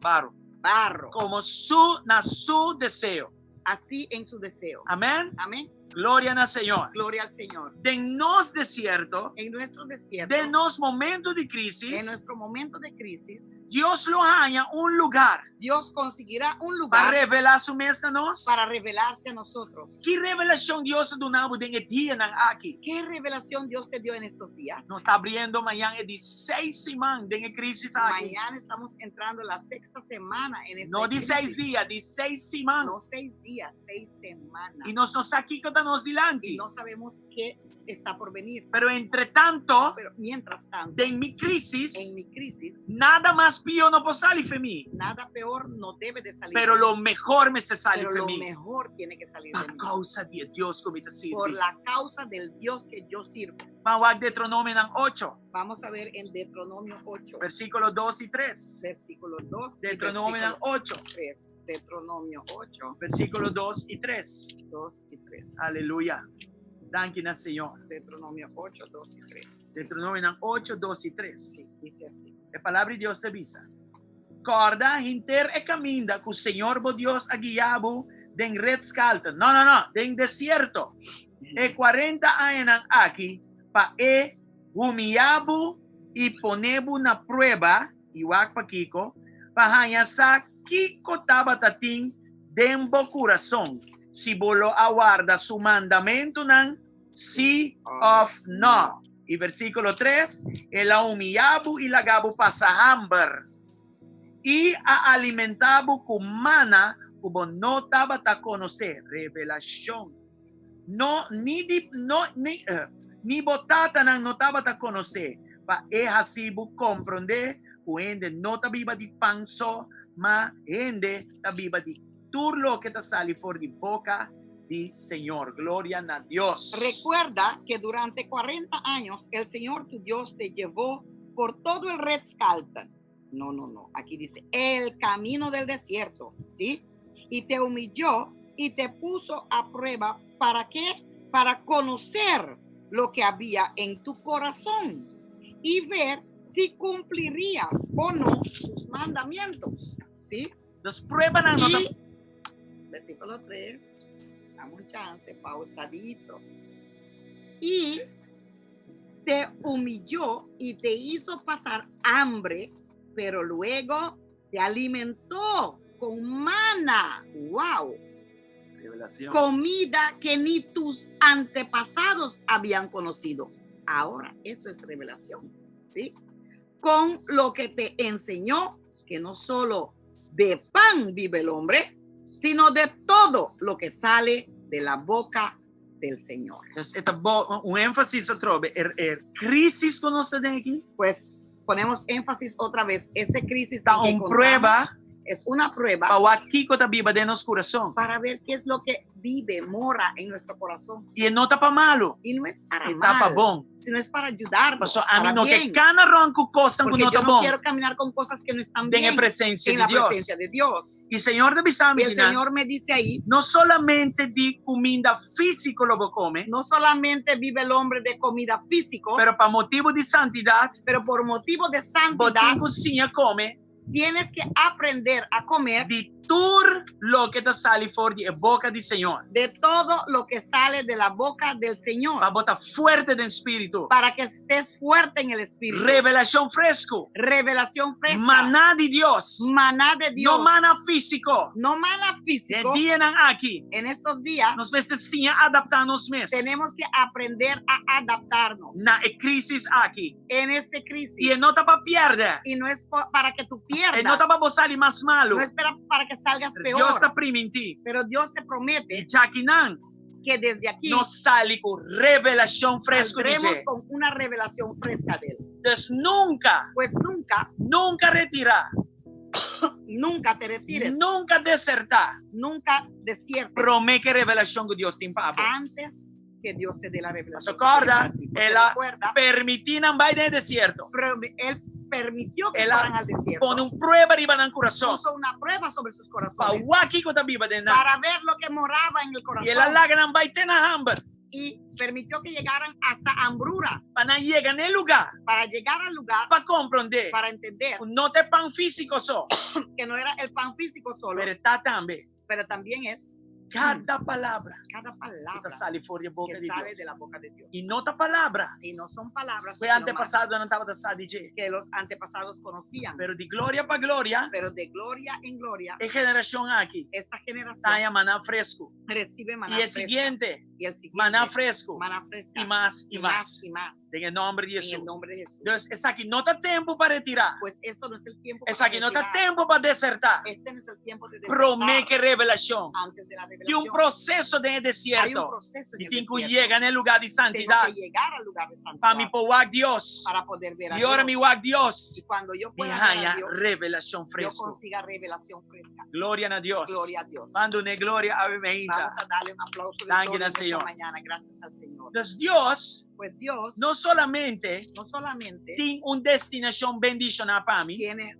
S1: Barro.
S6: Barro.
S1: Komo su, na su deseo.
S6: Así en su deseo.
S1: Amèn.
S6: Amén.
S1: Gloria na Señor.
S6: Gloria al Señor.
S1: Den nos desierto.
S6: En nuestro desierto.
S1: Den nos momento di krísis.
S6: En nuestro momento de crisis.
S1: Dios lo haña un lugá.
S6: Dios conseguirá un lugar.
S1: Pa revelá su mes na nos.
S6: Para revelarse a nosotros.
S1: Ki revelashon Dios a duna bo den e dianan aki?
S6: ¿Qué revelación Dios te dio en estos días?
S1: Nos ta habriendo mañan e di seis siman den e krísis aki.
S6: Mañana estamos entrando la sexta semana en esta
S1: No di
S6: crisis.
S1: seis dia, di seis siman.
S6: No seis días, seis semanas.
S1: I nos no sa kiko ta nos dilanti.
S6: Y no sabemos qué está por venir.
S1: Pero entre tanto,
S6: Pero mientras tanto,
S1: den mi krísis,
S6: en mi crisis,
S1: nada mas pió no por sali for di mi.
S6: Nada peor no debe de salir.
S1: Pero lo mehó mester sali
S6: Pero
S1: for
S6: lo
S1: mi.
S6: mejor tiene que salir
S1: Pa
S6: de mí.
S1: kousa di Dios ku mi ta sirbi.
S6: Por la causa del Dios que yo sirvo.
S1: Ban wak Deuteronomionan 8.
S6: Vamos a ver en Deuteronomio 8.
S1: Versíkulo 2 i 3.
S6: Versíkulo 2 y
S1: Deuteronomionan
S6: versículo
S1: 8.
S6: 3. Deuteronomio 8.
S1: Versíkulo 2 i 3.
S6: 2 i 3.
S1: Aleluya. Danki na Señor.
S6: Deuteronomio 8, 2 i 3.
S1: Deuteronomio 8, 2 i 3.
S6: Sí, dice así.
S1: E palabra di Dios ta bisa. Kòrda henter e kaminda ku Señor bo Dios a guia bo den ret skalten. No, no, no, den desierto. E 40 añanan aki pa e humiliá bo i pone bo na prueba, i wak pakiko, pa haña sa kiko tabata tin den bo kurason, si bo lo a warda su mandamentunan, sí òf no. I versíkulo 3, El a humiliá bo i laga bo pasa hamber, i a alimentá bo ku mana ku bo no tabata konosé, revelashon. No, ni di, no, ni, eh, ni bo tatanan no tabata konosé, pa e hasi bo komprondé ku hende no ta biba di pan so, ma hende ta biba di tur loke ta sali for di boka di Señor. Gloria na Dios.
S6: Recuerda que durante 40 años el Señor tu Dios te llevó por todo el Red Skalton. No, no, no. Aquí dice el camino del desierto, ¿sí? Y te humilló y te puso a prueba. ¿Para qué? Para conocer lo que había en tu corazón y ver si cumplirías o no sus mandamientos, ¿sí?
S1: Los pruebanan no ta
S6: Y, versículo 3, dame un chance, pausadito. Y te humilló y te hizo pasar hambre, pero luego te alimentó con mana. ¡Wow!
S1: Revelación.
S6: Comida que ni tus antepasados habían conocido. Ahora, eso es revelación, ¿sí? Con lo que te enseñó que no solo de pan vive el hombre, sino de todo lo que sale de la boca del Señor.
S1: Dus e ta bo, un énfasis atrobe, e krísis ku nos tin aki.
S6: Pues ponemos énfasis otra vez, esa crisis
S1: Ta
S6: en que
S1: un
S6: contamos
S1: prueba.
S6: Es una prueba
S1: Pa wak kiko ta biba den nos kurason.
S6: para ver qué es lo que vive, mora en nuestro corazón.
S1: I e no ta pa malu,
S6: Y no es para
S1: e ta pa
S6: mal,
S1: bon.
S6: sino es para ayudarnos,
S1: Paso ami
S6: para
S1: no ke
S6: bien.
S1: kana rònt ku kosnan ku
S6: Porque
S1: no
S6: yo
S1: ta
S6: no
S1: bon
S6: quiero caminar con cosas que no están
S1: den e
S6: bien
S1: presensia
S6: en
S1: di
S6: la
S1: Dios.
S6: presencia de Dios.
S1: I Señor ta bisa mi
S6: Y el
S1: kinan,
S6: Señor me dice ahí,
S1: no solamente di kuminda físiko lo bo kome,
S6: no solamente vive el hombre de comida físico,
S1: pero pa motibu di santidat,
S6: pero por motivo de
S1: bo
S6: santidad
S1: tin ku siña kome
S6: tienes que aprender a comer
S1: di tur loke ta sali for di e boka di Señor.
S6: de todo lo que sale de la boca del Señor,
S1: Pa bo ta fuerte den spiritu.
S6: para que estés fuerte en el espíritu.
S1: Revelashon fresku.
S6: Revelación fresca.
S1: Maná di Dios.
S6: Maná de Dios.
S1: No maná físiko.
S6: No maná físico.
S1: Den dianan aki.
S6: En estos días
S1: Nos mester siña adaptá nos mes.
S6: tenemos que aprender a adaptarnos
S1: Na e krísis aki.
S6: en esta crisis.
S1: I e no ta pa pièrdè.
S6: Y no es para que tú pierdas.
S1: E no ta pa bo sali mas malu.
S6: No es para que salgas peor.
S1: Dios ta primintí.
S6: Pero Dios te promete
S1: I djakinan
S6: que desde aquí
S1: nos sali ku revelashon fresku di
S6: saldremos
S1: dje.
S6: con una revelación fresca de él.
S1: Dus nunka,
S6: Pues nunca,
S1: nunka retirá.
S6: nunca te retires.
S1: Nunka desertá.
S6: Nunca desiertes.
S1: Promé ku e revelashon ku Dios tin pa bo.
S6: Antes que Dios te dé la revelación.
S1: Kòrda,
S6: Porque
S1: el a
S6: recuerda,
S1: permití nan bai den desierto.
S6: pero él permitió que
S1: El a
S6: fueran al desierto.
S1: Pone un prueba riba nan kurason.
S6: Puso una prueba sobre sus
S1: Pa
S6: corazones.
S1: wak kiko ta biba den nan.
S6: Para ver lo que moraba en el
S1: I el a
S6: corazón.
S1: laga nan bai te na hamber.
S6: Y permitió que llegaran hasta hambrura.
S1: Pa nan yega na e lugá.
S6: Para llegar al lugar.
S1: Pa komprondé.
S6: Para entender.
S1: No ta pan físiko so.
S6: Que no era el pan físico solo.
S1: Pero ta tambe.
S6: Pero también es
S1: Kada palabra.
S6: Cada
S1: Ku
S6: palabra
S1: ta sali for di boka
S6: que
S1: di
S6: sale
S1: Dios.
S6: de la boca de Dios.
S1: I no ta palabra.
S6: Y no son palabras
S1: Ku
S6: sino
S1: antepasadonan tabata sa di dje.
S6: más que los antepasados conocían.
S1: Pero di gloria pa gloria.
S6: Pero de gloria en gloria.
S1: E generashon aki.
S6: Esta generación
S1: Ta haña maná fresku.
S6: recibe maná
S1: I e
S6: fresca.
S1: siguiente.
S6: Y el siguiente.
S1: Maná fresku.
S6: Maná fresca.
S1: I mas i
S6: Y
S1: mas.
S6: más y más.
S1: Den e nòmber di
S6: En el
S1: Hesus.
S6: nombre de Jesús.
S1: Dus esaki no ta tempu pa retirá.
S6: Pues esto no es el tiempo para
S1: Esaki no ta
S6: retirar.
S1: tempu pa desertá.
S6: Este no es el tiempo de desertar.
S1: Promé ku e revelashon.
S6: Antes de la
S1: Tin un
S6: revelación.
S1: proseso den e
S6: Hay un
S1: desierto.
S6: proceso en
S1: I
S6: el
S1: tin ku
S6: desierto.
S1: yega na e lugá di
S6: Tengo
S1: santidat.
S6: que llegar al lugar de santidad.
S1: Pa mi por wak Dios.
S6: Para poder ver a
S1: I ora mi
S6: Dios.
S1: wak Dios.
S6: Y cuando yo
S1: Mi
S6: pueda ver a
S1: haña
S6: Dios,
S1: revelashon
S6: yo
S1: fresku.
S6: consiga revelación fresca.
S1: Gloria na Dios.
S6: Gloria a Dios.
S1: Ban dun'é gloria awe mainta.
S6: Vamos a darle un aplauso de
S1: Danki
S6: gloria
S1: na
S6: en esta
S1: Señor.
S6: mañana. Gracias al Señor.
S1: Dus Dios
S6: Pues Dios
S1: no solamente
S6: no solamente
S1: tin un destinashon bendishoná pa mi,
S6: tiene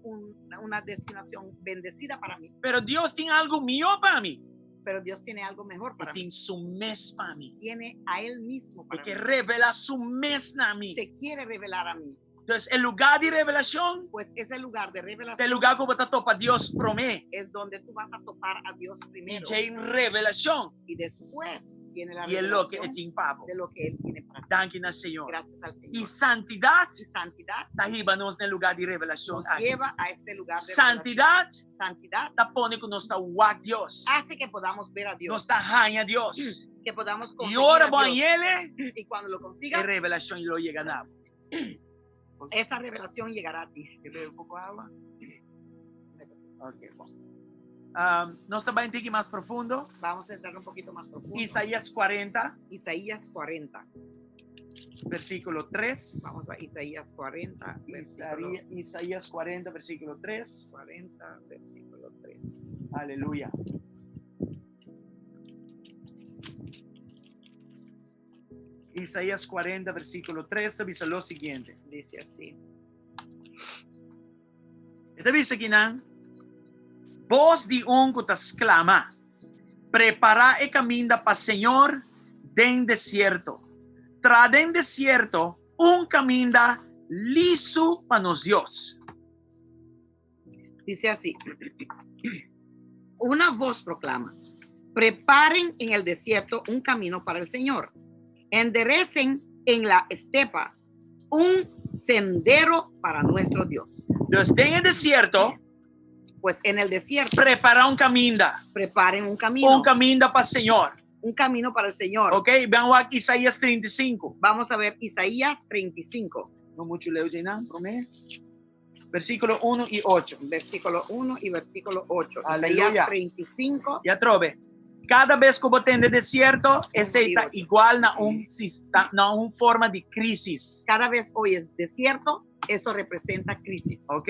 S6: una destinación bendecida para mí,
S1: pero Dios tin algu mihó pa mi.
S6: pero Dios tiene algo mejor para
S1: E
S6: mí.
S1: tin su mes pa mi.
S6: Tiene a Él mismo
S1: E
S6: para
S1: ke
S6: mí.
S1: revelá su mes na mi.
S6: Se quiere revelar a mí.
S1: Dus e lugá di revelashon,
S6: Pues ese lugar de
S1: e
S6: revelación
S1: lugá ku bo ta topa Dios promé.
S6: es donde tú vas a topar a Dios
S1: I
S6: primero.
S1: djei revelashon.
S6: Y después viene la
S1: I e loke e
S6: revelación
S1: tin pa bo.
S6: de lo que Él tiene para ti.
S1: Danki na Señor.
S6: Gracias al Señor.
S1: I santidat
S6: Y santidad
S1: ta hiba nos na e lugá di revelashon
S6: nos
S1: aki.
S6: lleva a este lugar de
S1: Santidat
S6: revelación. Santidad
S1: ta pone ku nos ta wak Dios.
S6: hace que podamos ver a Dios.
S1: Nos ta haña Dios.
S6: Que podamos
S1: I
S6: conseguir
S1: ora
S6: a
S1: bo
S6: Dios.
S1: hañ'é,
S6: Y cuando lo
S1: e
S6: consigas,
S1: revelashon lo yega na bo.
S6: esa revelación llegará a ti.
S1: Ke bebe un poko awa? Ok, bon. Um, nos ta bai un tiki mas profundo.
S6: Vamos a entrar un poquito más profundo.
S1: Isaías 40,
S6: Isaías 40.
S1: versíkulo 3.
S6: Vamos a Isaías 40, versículo
S1: Isaías 40, versíkulo 3.
S6: 40, versículo 3.
S1: Aleluya. Isaías 40, versíkulo 3, ta bisa lo siguiente.
S6: Dice así.
S1: E ta bisa akinan, Bos di un ku ta sklama, prepará e kaminda pa Señor den desierto. Traha den desierto un kaminda lisu pa nos Dios.
S6: Dice así. Una voz proclama, preparen en el desierto un camino para el Señor. Enderecen en la estepa un sendero para nuestro Dios.
S1: Dus den desierto,
S6: Pues en el desierto
S1: prepará un kaminda.
S6: preparen un camino.
S1: Un kaminda pa Señor.
S6: Un camino para el Señor.
S1: Ok, ban wak Isaías 35.
S6: Vamos a ver Isaías 35.
S1: No muchu leu einan, promé. Versíkulo 1 i 8.
S6: Versíkulo 1 i versíkulo 8.
S1: Aleluya.
S6: Isaías 35.
S1: I atrobe. Kada bes ku bo tende desierto, esei ta igual na un, na un forma di krísis.
S6: Cada vez oyes desierto, eso representa crisis.
S1: Ok?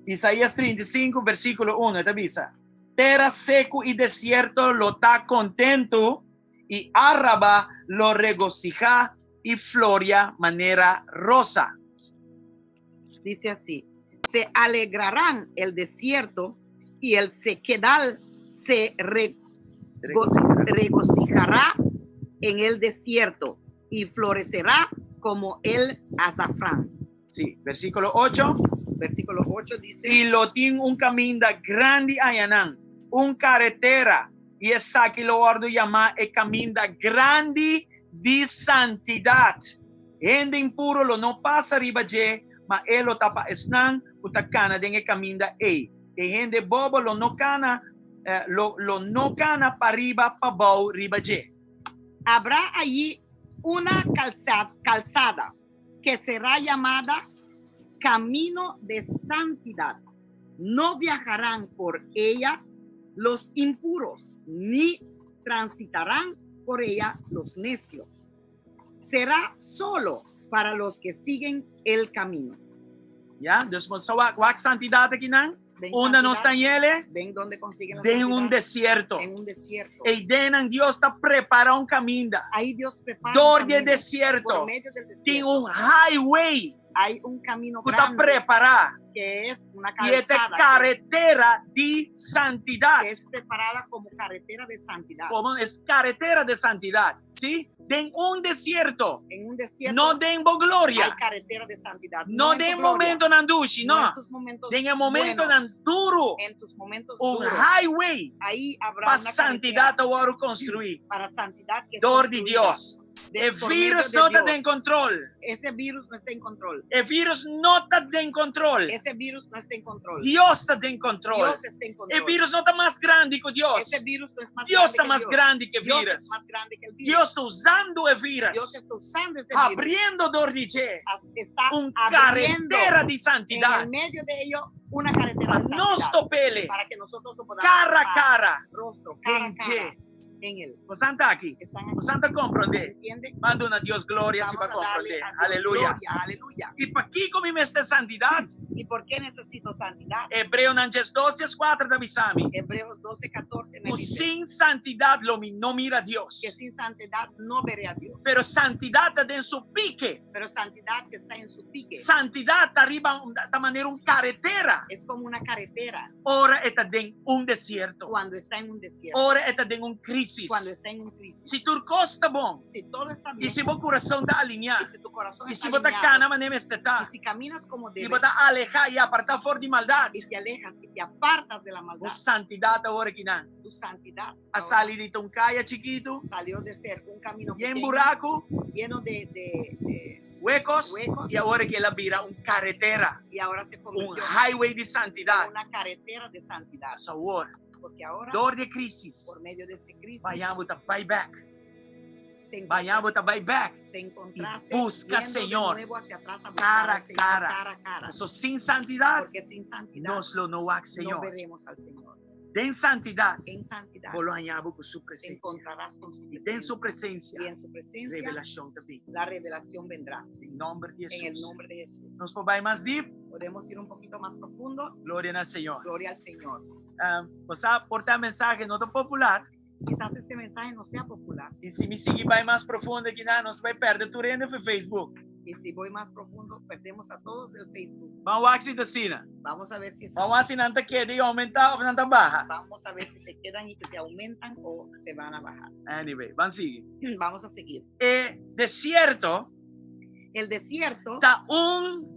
S1: Isaías 35, versíkulo 1, ta bisa, Tera seku i desierto lo ta kontentu, i Araba lo regosihá i floria manera rosa.
S6: Dice así, Se alegrarán el desierto y el sequedal se regocijará en el desierto y florecerá como el azafrán.
S1: Sí, versíkulo 8.
S6: Versículo 8 dice,
S1: I lo tin un kaminda grandi ayanan, un karetera, i esaki lo wòrdu yamá e kaminda grandi di santidat. Hende impuro lo no pasa riba dje, ma e lo ta pa esnan ku ta kana den e kaminda ei. E hende bobo lo no kana, lo lo no kana pariba pabou riba dje.
S6: Habrá allí una calzada que será llamada Camino de Santidad. No viajarán por ella los impuros, ni transitarán por ella los necios. Será solo para los que siguen el camino.
S1: Ya, dus bo sa wak, wak santidat akinan?
S6: Ven
S1: Unda nos ta
S6: santidad?
S1: yele?
S6: Ven donde consiguen la
S1: Den un
S6: santidad?
S1: desierto.
S6: En un desierto.
S1: Ei denan Dios ta prepara un kaminda.
S6: Ahí Dios prepara un
S1: Dor di e
S6: camino.
S1: desierto.
S6: Por medio del
S1: Tin
S6: desierto.
S1: un highway
S6: Hay un camino
S1: ku ta
S6: grande
S1: prepará.
S6: que es una
S1: I e ta
S6: calzada que,
S1: karetera di santidat.
S6: que es preparada como carretera de santidad.
S1: Komo es karetera de santidat. Sí? Den un desierto.
S6: En un desierto
S1: No den bo gloria.
S6: hay carretera de santidad.
S1: No
S6: en tu
S1: den
S6: gloria,
S1: momentonan dushi,
S6: no
S1: no.
S6: en tus momentos
S1: Den e momentonan
S6: buenos,
S1: duru.
S6: en tus momentos
S1: Un
S6: duros.
S1: highway
S6: Ahí habrá
S1: pa
S6: una
S1: santidat
S6: carretera
S1: ta wòrdu konstruí
S6: para santidad que es
S1: dor di
S6: construida
S1: Dios.
S6: de,
S1: E
S6: por medio
S1: virus
S6: de
S1: no ta
S6: Dios.
S1: den control.
S6: Ese virus no está en control.
S1: E virus no ta den control.
S6: Ese virus no está en control.
S1: Dios ta den control.
S6: Dios está en
S1: E
S6: control.
S1: virus no ta mas grandi ku Dios.
S6: Ese virus no es más
S1: Dios
S6: grande
S1: ta
S6: que
S1: mas
S6: Dios.
S1: grandi ku
S6: Dios
S1: virus.
S6: es más grande que el virus.
S1: Dios ta usando e virus.
S6: Dios está usando ese virus.
S1: Habriendo dor di dje.
S6: Está
S1: Un
S6: abriendo
S1: karetera di
S6: en
S1: santidat.
S6: el medio de ello una carretera
S1: Pa
S6: de
S1: nos
S6: santidad.
S1: top'é.
S6: Para que nosotros lo podamos
S1: Kara
S6: topar,
S1: kara.
S6: rostro, cara a
S1: Den
S6: cara
S1: dje.
S6: en él.
S1: Boso ta aki.
S6: Están aquí.
S1: Boso ta komprondé.
S6: ¿Entiende?
S1: Ban duna Dios gloria si
S6: Vamos
S1: pa
S6: a darle
S1: komprondé.
S6: a Dios
S1: Aleluya.
S6: gloria. Aleluya.
S1: I pakiko mi mester santidat?
S6: ¿Y por qué necesito santidad?
S1: Hebreonan 12, 4 ta bisa mi.
S6: Hebreos 12, 14 me
S1: Ku
S6: dice
S1: sin santidat lo mi no mira Dios.
S6: que sin santidad no veré a Dios.
S1: Pero santidat ta den su pike.
S6: Pero santidad que está en su pique.
S1: Santidat ta riba ta manera un karetera.
S6: Es como una carretera
S1: Ora e ta den un desierto.
S6: cuando está en un desierto.
S1: Ora e ta den un krísis.
S6: Cuando está en un crisis.
S1: Si tur kos ta bon.
S6: Si todo está
S1: I
S6: bien.
S1: si bo kurason ta alineá.
S6: Y si tu corazón
S1: I
S6: está
S1: si bo ta
S6: alineado,
S1: kana manera mester ta.
S6: y si caminas como
S1: I
S6: debes,
S1: bo ta alehá i apartá for di maldat.
S6: y te alejas y te apartas de la maldad,
S1: Bo santidat awor akinan.
S6: tu santidad
S1: A
S6: ahora
S1: sali di un kaya chikitu.
S6: salió de ser un camino
S1: Yen
S6: pequeño,
S1: buraku.
S6: lleno de
S1: Huecos.
S6: huecos
S1: I awor aki el a bira un karetera.
S6: y ahora se
S1: Un
S6: convirtió
S1: highway di
S6: en
S1: santidat.
S6: una carretera de santidad.
S1: Awor.
S6: Porque ahora,
S1: Dor di e krísis.
S6: por medio de este crisis,
S1: Bayá bo ta bai bèk.
S6: te,
S1: Bayá bo ta bai bèk.
S6: te encontraste
S1: I buska
S6: yendo de
S1: Señor.
S6: nuevo hacia atrás a buscar
S1: Kara
S6: al Señor,
S1: kara.
S6: cara a cara.
S1: So sin santidat,
S6: Porque sin santidad
S1: nos lo no wak
S6: no
S1: Señor.
S6: veremos al Señor.
S1: Den santidat,
S6: En santidad
S1: bo lo haña bo ku su
S6: te
S1: presensia.
S6: encontrarás con su
S1: I den su
S6: presencia.
S1: presensia,
S6: Y en su presencia
S1: revelashon ta bin.
S6: la revelación vendrá.
S1: Den nòmber di
S6: En el
S1: Hesus.
S6: nombre de Jesús.
S1: Nos por bai mas dip?
S6: Podemos ir un poquito más profundo.
S1: Gloria na Señor.
S6: Gloria al Señor.
S1: Um, bo sa, por ta e mensahe no ta popular.
S6: Quizás este mensaje no sea popular.
S1: I si mi sigui bai mas profundo akinan, nos ta bai pèrdè tur hende for Facebook.
S6: Y si voy más profundo, perdemos a todos del Facebook.
S1: Ban wak si ta asina.
S6: Vamos a ver si es
S1: Ban wak
S6: así.
S1: si nan ta keda i oumentá òf nan ta baha.
S6: Vamos a ver si se quedan y que se aumentan o se van a bajar.
S1: Anyway, ban sigui.
S6: Vamos a seguir.
S1: E desierto
S6: El desierto
S1: ta un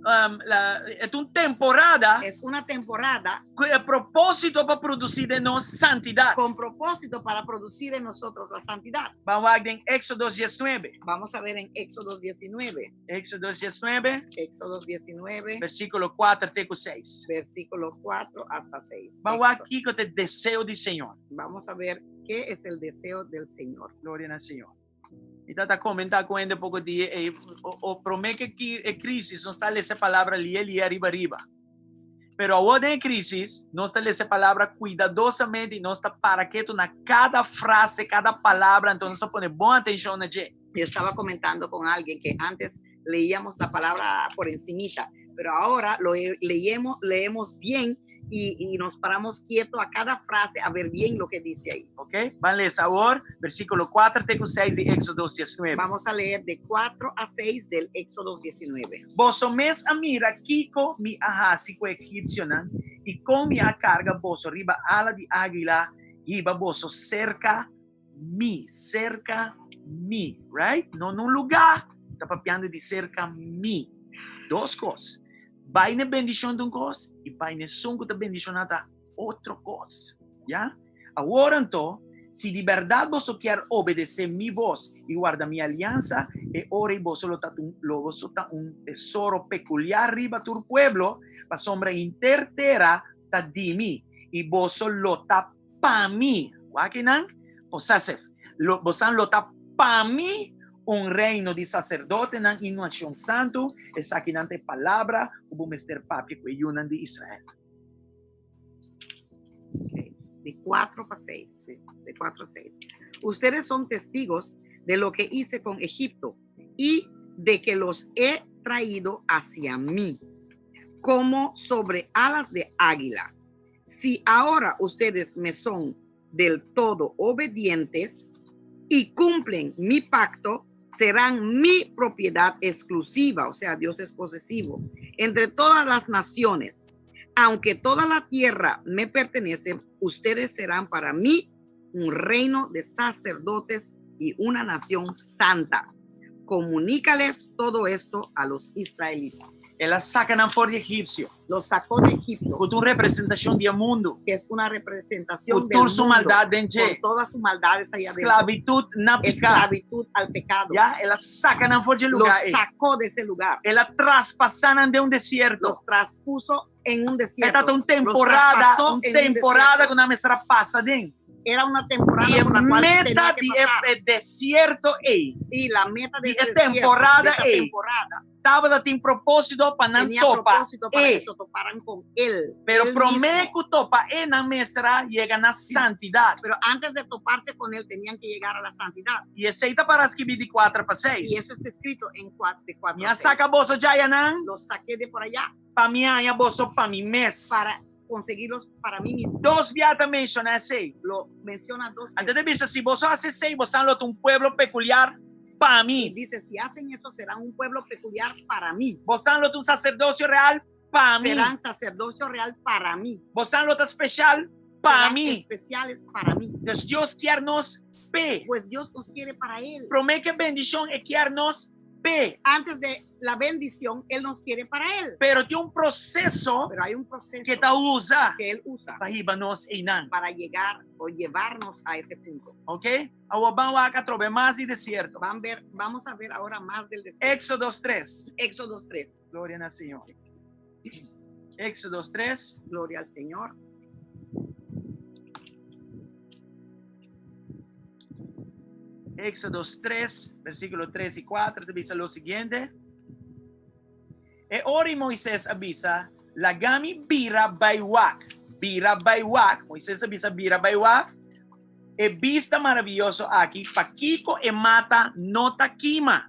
S1: um, la, ta un temporada
S6: es una temporada
S1: ku e propósito pa produsí den nos santidat.
S6: con propósito para producir en nosotros la santidad.
S1: Ban wak den Éxodo 19.
S6: Vamos a ver en Éxodo 19.
S1: Éxodo 19,
S6: Éxodo 19,
S1: versíkulo 4 te 6.
S6: versículo 4 hasta 6.
S1: Ban wak kiko ta e deseo di Señor.
S6: Vamos a ver qué es el deseo del Señor.
S1: Gloria na Señor. I tabata komentá ku hende poko dia, e, o, o promé ku e krísis, nos ta lesa e palabra lihe lihe ariba ariba. Pero awor den krísis, nos ta lesa e palabra kuidadosamente i nos ta para ketu na kada frase, kada palabra, anto nos ta pone bon atenshon na dje.
S6: Yo estaba comentando con alguien que antes leíamos la palabra por encimita, Pero ahora lo leemos, leemos bien y, y nos paramos quieto a cada frase a ver bien lo que dice ahí.
S1: Ok? Ban lesa awor, versíkulo 4 te ku 6 di Éxodo 19.
S6: Vamos a leer de 4 a 6 del Éxodo 19.
S1: Boso mes a mira kiko mi a hasi ku e egipsionan i kon mi a karga boso riba ala di águila hiba boso serka mi, serka mi, right? No na un lugá, ta papiando di serka mi. Dos kos. Bai na bendishon ta un kos i bai na esun ku ta bendishoná ta otro kos. Ya? Awor anto, si di bèrdat boso kier obedesé mi bos i warda mi aliansa, e ora ei boso lo ta lo boso ta un tesoro pekuliar riba tur pueblo, pasobra henter tera ta di mi, i boso lo ta pa mi. Wak einan? Possessive. Lo, bosan lo ta pa mi un reino di saserdotenan i nashon santu. Esakinan ta e palabra ku bo mester papia ku e yunan di Israel.
S6: Okay. De 4 pa 6. Sí. De 4 a 6. Ustedes son testigos de lo que hice con Egipto y de que los he traído hacia mí, como sobre alas de águila. Si ahora ustedes me son del todo obedientes y cumplen mi pacto, serán mi propiedad exclusiva, o sea, Dios es posesivo, entre todas las naciones. Aunque toda la tierra me pertenece, ustedes serán para mí un reino de sacerdotes y una nación santa. Comunícales todo esto a los israelitas.
S1: El a saka nan for di Egipsio.
S6: Los sacó de Egipto.
S1: Ku ta un representashon di e mundu.
S6: Que es una representación
S1: Ku
S6: del
S1: tur su
S6: mundo.
S1: maldat den dje.
S6: Con todas sus maldades ahí adentro.
S1: Sklabitut na piká.
S6: Esclavitud al pecado.
S1: Ya, el a saka nan for di e
S6: Los
S1: lugá ei.
S6: sacó de ese lugar.
S1: El a traspasá nan den un desierto.
S6: Los traspuso en un desierto.
S1: E tabata un temporada,
S6: Los traspasó
S1: un
S6: en un
S1: temporada
S6: desierto.
S1: ku nan mester a pasa den.
S6: Era una temporada
S1: I e
S6: por la cual
S1: meta
S6: tenía que
S1: di
S6: pasar.
S1: e desierto ei
S6: Y la meta de
S1: di
S6: ese
S1: e
S6: desierto,
S1: temporada
S6: de esa
S1: ei,
S6: temporada,
S1: tabatin propósito pa nan
S6: tenía
S1: topa
S6: propósito para
S1: e.
S6: que se toparan con él.
S1: Pero
S6: él
S1: promé
S6: mismo.
S1: ku topa e nan mester a yega na santidat.
S6: Pero antes de toparse con él tenían que llegar a la santidad.
S1: I esei ta para skibí di kuater pa seis.
S6: Y eso está escrito en de 4
S1: Mi
S6: a
S1: a
S6: 6.
S1: saka boso djayanan
S6: Los saqué de por allá
S1: pa mi haña boso pa mi mes.
S6: para conseguirlos para mí mismo.
S1: Dos bia ta menshoná esei.
S6: Lo menciona dos
S1: Anto
S6: veces.
S1: ta bisa, si boso hasi esei, boso lo ta un pueblo pekuliar pa mi.
S6: Dice, si hacen eso, serán un pueblo peculiar para mí.
S1: Boso lo ta un saserdosio real pa mi.
S6: Serán sacerdocio real para mí.
S1: Boso lo ta spesial pa
S6: Serán
S1: mi.
S6: especiales para mí.
S1: Dus Dios kier nos p'e.
S6: Pues Dios nos quiere para Él.
S1: Promé ku e bendishon e kier nos p'e.
S6: Antes de la bendición, Él nos quiere para Él.
S1: Pero tin un proseso
S6: Pero hay un proceso
S1: ku e ta usa
S6: que Él usa
S1: pa hiba nos einan.
S6: para llegar o llevarnos a ese punto.
S1: Ok? Awor ban wak atrobe mas di desierto.
S6: Van ver, vamos a ver ahora más del desierto.
S1: Éxodo 3.
S6: Éxodo 3.
S1: Gloria al Señor. Éxodo 3.
S6: Gloria al Señor.
S1: Éxodo 3, versíkulo 3 i 4, ta bisa lo siguiente. E ora ei Moisés a bisa, Laga mi bira bai wak. Bira bai wak. Moisés a bisa bira bai wak. E bista maraviyoso aki, pakiko e mata no ta kima.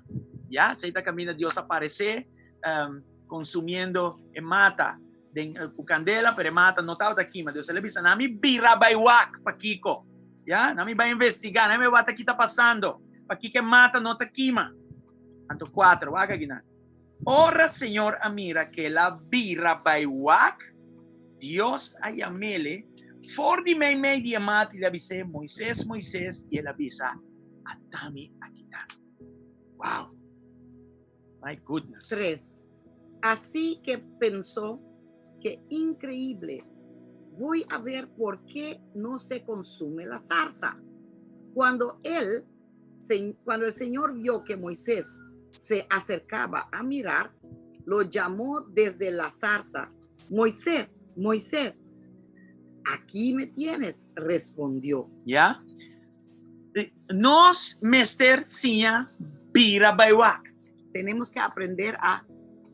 S1: Ya, esei ta kaminda Dios a aparesé, um, konsumiendo e mata den ku kandela, pero e mata no tabata kima. Dios a bisa, Nami bira bai wak pakiko. Ya, nami bai investigá, nami wak ta ki ta pasando. Pakiko e mata no ta kima. Anto 4, wak akinan. Ora Señor a mira ku el a bira bai wak, Dios a yam'ele for di meimei di e mata i el a bis'é, Moisés, Moisés, i el a bisa, Atami akinan. Wow! My goodness!
S6: 3, Así que pensó, Qué increíble! Voy a ver por qué no se consume la zarza. Cuando él, cuando el Señor vio que Moisés se acercaba a mirar, lo llamó desde la zarza. Moisés, Moisés, aquí me tienes, respondió.
S1: Ya? Nos mester siña bira bai wak.
S6: Tenemos que aprender a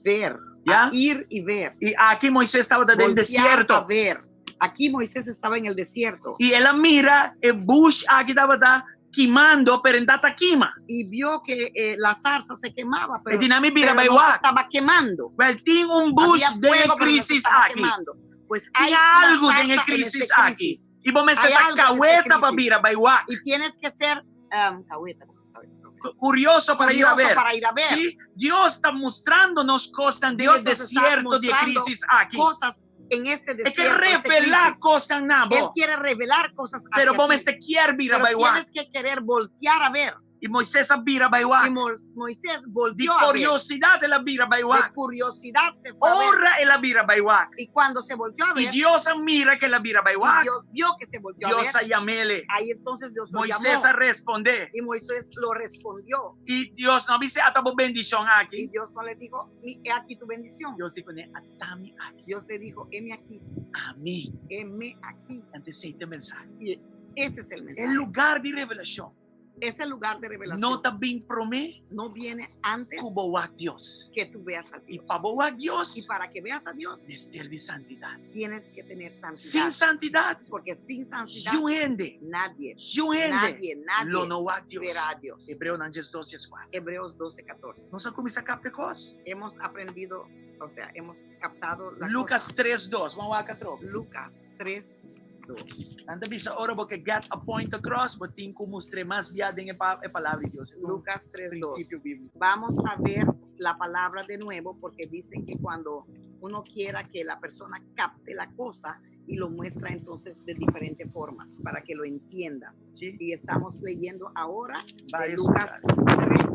S6: ver,
S1: ¿Ya?
S6: a ir y ver.
S1: I aki Moisés tabata den
S6: Voltear
S1: desierto.
S6: a ver. Aquí Moisés estaba en el desierto.
S1: I el a mira e bush aki tabata. kimando, pero e n' ta kima.
S6: Y vio que la zarza se quemaba,
S1: E
S6: pero,
S1: di, mi bira
S6: pero
S1: bai
S6: no se
S1: wak.
S6: estaba quemando.
S1: Wel, tin un bush
S6: Había
S1: den
S6: fuego, pero no se
S1: crisis
S6: estaba
S1: aki.
S6: quemando. Pues hay
S1: Tin
S6: una
S1: algo den
S6: zarza en
S1: crisis
S6: este
S1: aki.
S6: crisis.
S1: I bo mester
S6: Hay
S1: ta
S6: algo en este
S1: kaweta pa
S6: crisis.
S1: bira bai wak.
S6: Y tienes que ser kaweta, ¿cómo se llama?
S1: Kurioso pa ir a
S6: Curioso
S1: ber.
S6: para ir a ver.
S1: Sí? Dios ta mustrando nos kosnan den
S6: Dios nos está
S1: desierto di
S6: mostrando
S1: crisis aki.
S6: Cosas en este
S1: E ke
S6: desierto. este
S1: revelá
S6: crisis.
S1: kosnan na
S6: Él
S1: bo.
S6: quiere revelar cosas
S1: Pero
S6: hacia
S1: bo
S6: ti.
S1: mester kier bira
S6: Pero
S1: bai wak.
S6: tienes que querer voltear a ver.
S1: I Moises a bira bai
S6: Y
S1: wak.
S6: Moisés
S1: Di
S6: volvió a ver.
S1: kuriosidat el a bira
S6: De
S1: bai wak.
S6: curiosidad se fue a ver.
S1: Ora el a bira bai wak.
S6: Y cuando se volteó a
S1: I
S6: ver,
S1: Dios a mira ku el a bira
S6: y
S1: bai wak.
S6: Dios vio que se volteó a
S1: Dios
S6: ver.
S1: a yam'é.
S6: Ahí entonces Dios lo
S1: Moisés
S6: llamó.
S1: a respondé.
S6: Y Moisés lo respondió.
S1: I Dios no a bis'é ata bo bendishon
S6: Y
S1: aki.
S6: Dios no le dijo: "He aquí tu bendición".
S1: Dios di kuné, ata mi aki.
S6: Dios le dijo: "Heme aquí".
S1: Ami.
S6: Heme aquí.
S1: Anto esei ta e mensahe.
S6: Y ese es el
S1: E
S6: mensaje.
S1: lugá di revelashon.
S6: Es el lugar de revelación.
S1: No ta bin promé
S6: No viene antes
S1: ku bo wak Dios.
S6: que tú veas a
S1: I
S6: Dios.
S1: pa bo wak Dios,
S6: Y para que veas a Dios,
S1: mester di santidat.
S6: tienes que tener santidad.
S1: Sin santidat,
S6: Porque sin santidad,
S1: niun hende,
S6: nadie,
S1: niun hende,
S6: nadie, nadie
S1: lo no wak Dios.
S6: verá a Dios.
S1: Hebreonan 12, 4.
S6: Hebreos 12, 14.
S1: Nos a kuminsá kapta kos.
S6: Hemos aprendido, o sea, hemos captado la
S1: Lucas
S6: cosa.
S1: 3, 2. Ban wak atrobe.
S6: Lucas 3, 2.
S1: Nan ta bisa ora bo ke get a point across, bo tin ku mustr'é mas bia den e palabra di Dios.
S6: Lucas 3, 2.
S1: Prinsipio bíbliko.
S6: Vamos a ver la palabra de nuevo porque dicen que cuando uno quiera que la persona capte la cosa y lo muestra entonces de diferentes formas para que lo entienda.
S1: Sí?
S6: Y estamos leyendo ahora de
S1: Varios
S6: Lucas
S1: lugares.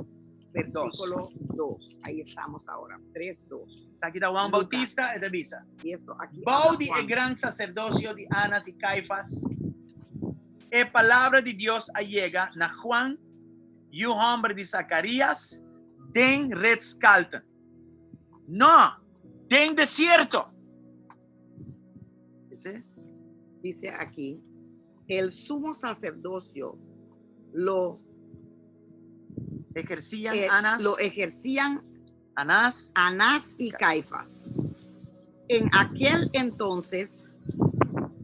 S6: 3, versículo 2. Ahí estamos ahora, 3, 2.
S1: Esaki ta Juan
S6: Lucas.
S1: Bautista e ta bisa.
S6: Y esto aquí.
S1: Bou
S6: habla
S1: di e
S6: Juan.
S1: gran saserdosio di Anas i Caifas, e palabra di Dios a yega na Juan, yu hòmber di Zacarías, den Retskalten. No, den desierto. Ese?
S6: Dice aquí, el sumo sacerdocio lo,
S1: Ejercían Anas,
S6: lo ejercían
S1: Anás,
S6: Anás y Caifás. En aquel entonces,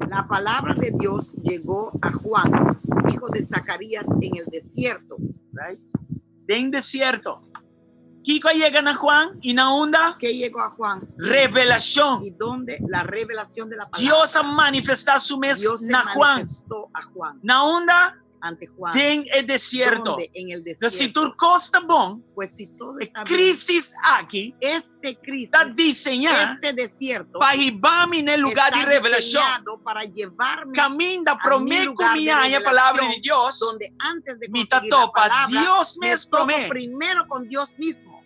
S6: la palabra de Dios llegó a Juan, hijo de Zacarías, en el desierto.
S1: Right? Den desierto. Kiko a yega na Juan i na unda?
S6: ¿Qué llegó a Juan?
S1: Revelashon.
S6: Y donde la revelación de la palabra.
S1: Dios a manifestá su mes
S6: Dios se
S1: na Juan.
S6: manifestó a Juan,
S1: Na unda?
S6: Ante Juan.
S1: Den e desierto.
S6: ¿Dónde? En el
S1: Entonces, si
S6: desierto.
S1: tur kos ta bon,
S6: Pues si todo
S1: e
S6: está bien,
S1: crisis aki
S6: este crisis,
S1: ta diseñá
S6: este desierto
S1: pa hiba mi na e lugá
S6: está
S1: di revelashon.
S6: diseñado para llevarme
S1: Kaminda
S6: a mi
S1: promé
S6: lugar
S1: ku mi
S6: de
S1: haña palabra
S6: revelación,
S1: di Dios,
S6: donde antes de
S1: mi ta
S6: conseguir la
S1: topa
S6: palabra,
S1: Dios
S6: me
S1: mes
S6: topo
S1: promé.
S6: primero con Dios mismo.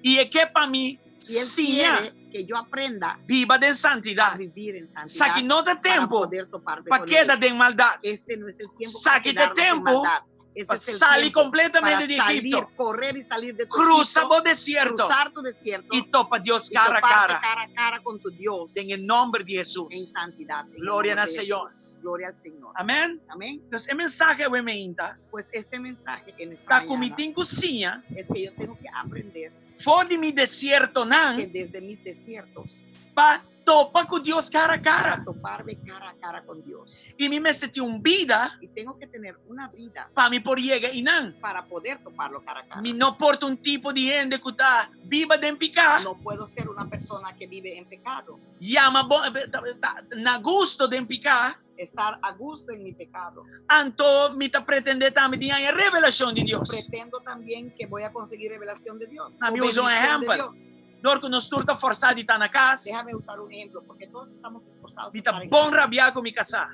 S1: I e ke pa mi
S6: Y él
S1: siña
S6: quiere que yo aprenda
S1: biba den
S6: a
S1: santidat.
S6: vivir en santidad
S1: Esaki no ta
S6: para
S1: tempu
S6: poder toparme
S1: pa
S6: con
S1: keda
S6: él.
S1: den maldat.
S6: Este no es el tiempo para
S1: Esaki ta
S6: quedarnos en
S1: tempu
S6: maldad. Este
S1: pa
S6: es el
S1: sali
S6: tiempo
S1: kompletamente
S6: para
S1: di
S6: salir,
S1: Egipto.
S6: correr y salir de tu
S1: Krusa
S6: Egipto,
S1: bo desierto
S6: cruzar tu desierto
S1: i topa Dios
S6: y
S1: kara a
S6: toparte
S1: kara.
S6: cara a cara con tu Dios
S1: Den nòmber di
S6: en
S1: Hesus.
S6: santidad. En el
S1: Gloria
S6: nombre
S1: al
S6: de
S1: Señor.
S6: Jesús. Gloria al Señor.
S1: Amèn?
S6: Amén.
S1: Entonces, e mensahe awe mainta
S6: Pues este mensaje en esta
S1: ta ku mi
S6: mañana
S1: tin ku siña
S6: es que yo tengo que aprender
S1: for di mi desiertonan
S6: que desde mis desiertos
S1: pa topa ku Dios kara a
S6: para
S1: kara.
S6: toparme cara a cara con Dios.
S1: I mi mester tin un bida
S6: Y tengo que tener una vida
S1: pa mi por yega einan.
S6: para poder toparlo cara a cara.
S1: Mi no por ta un tipo di hende ku ta biba den piká.
S6: No puedo ser una persona que vive en pecado,
S1: Yama bo, ta, ta, na gusto den piká.
S6: estar a gusto en mi pecado.
S1: Anto mi ta pretendé tambe di haña revelashon di Dios.
S6: Pretendo también que voy a conseguir revelación de Dios.
S1: A
S6: o
S1: mi usa un
S6: bendición de
S1: ehèmpel.
S6: Dios.
S1: Dor ku nos tur ta fòrsá di ta na kas.
S6: Déjame usar un ejemplo, porque todos estamos esforzados. a
S1: Mi ta
S6: estar en
S1: bon
S6: casa.
S1: rabiá ku mi kasá.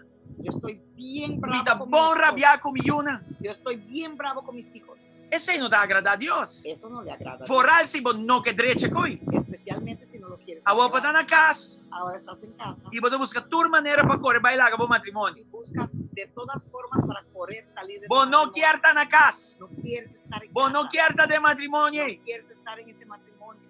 S6: Yo estoy bien bravo
S1: Mi ta
S6: con mi
S1: bon
S6: esposo.
S1: rabiá ku mi yunan.
S6: Yo estoy bien bravo con mis hijos.
S1: Esei no ta agradá Dios.
S6: Eso no le agrada a Dios,
S1: Foral si bo no ke drecha e kos.
S6: especialmente si no lo quieres.
S1: Awor bo
S6: arreglar.
S1: ta na kas
S6: Ahora estás en casa
S1: i bo ta buska tur manera pa kore bai laga bo matrimonio.
S6: y buscas de todas formas para correr, salir de tu
S1: Bo no
S6: matrimonio.
S1: ke ta na kas.
S6: No quieres estar en
S1: Bo no
S6: casa.
S1: ke ta den matrimonio.
S6: No quieres estar en ese matrimonio.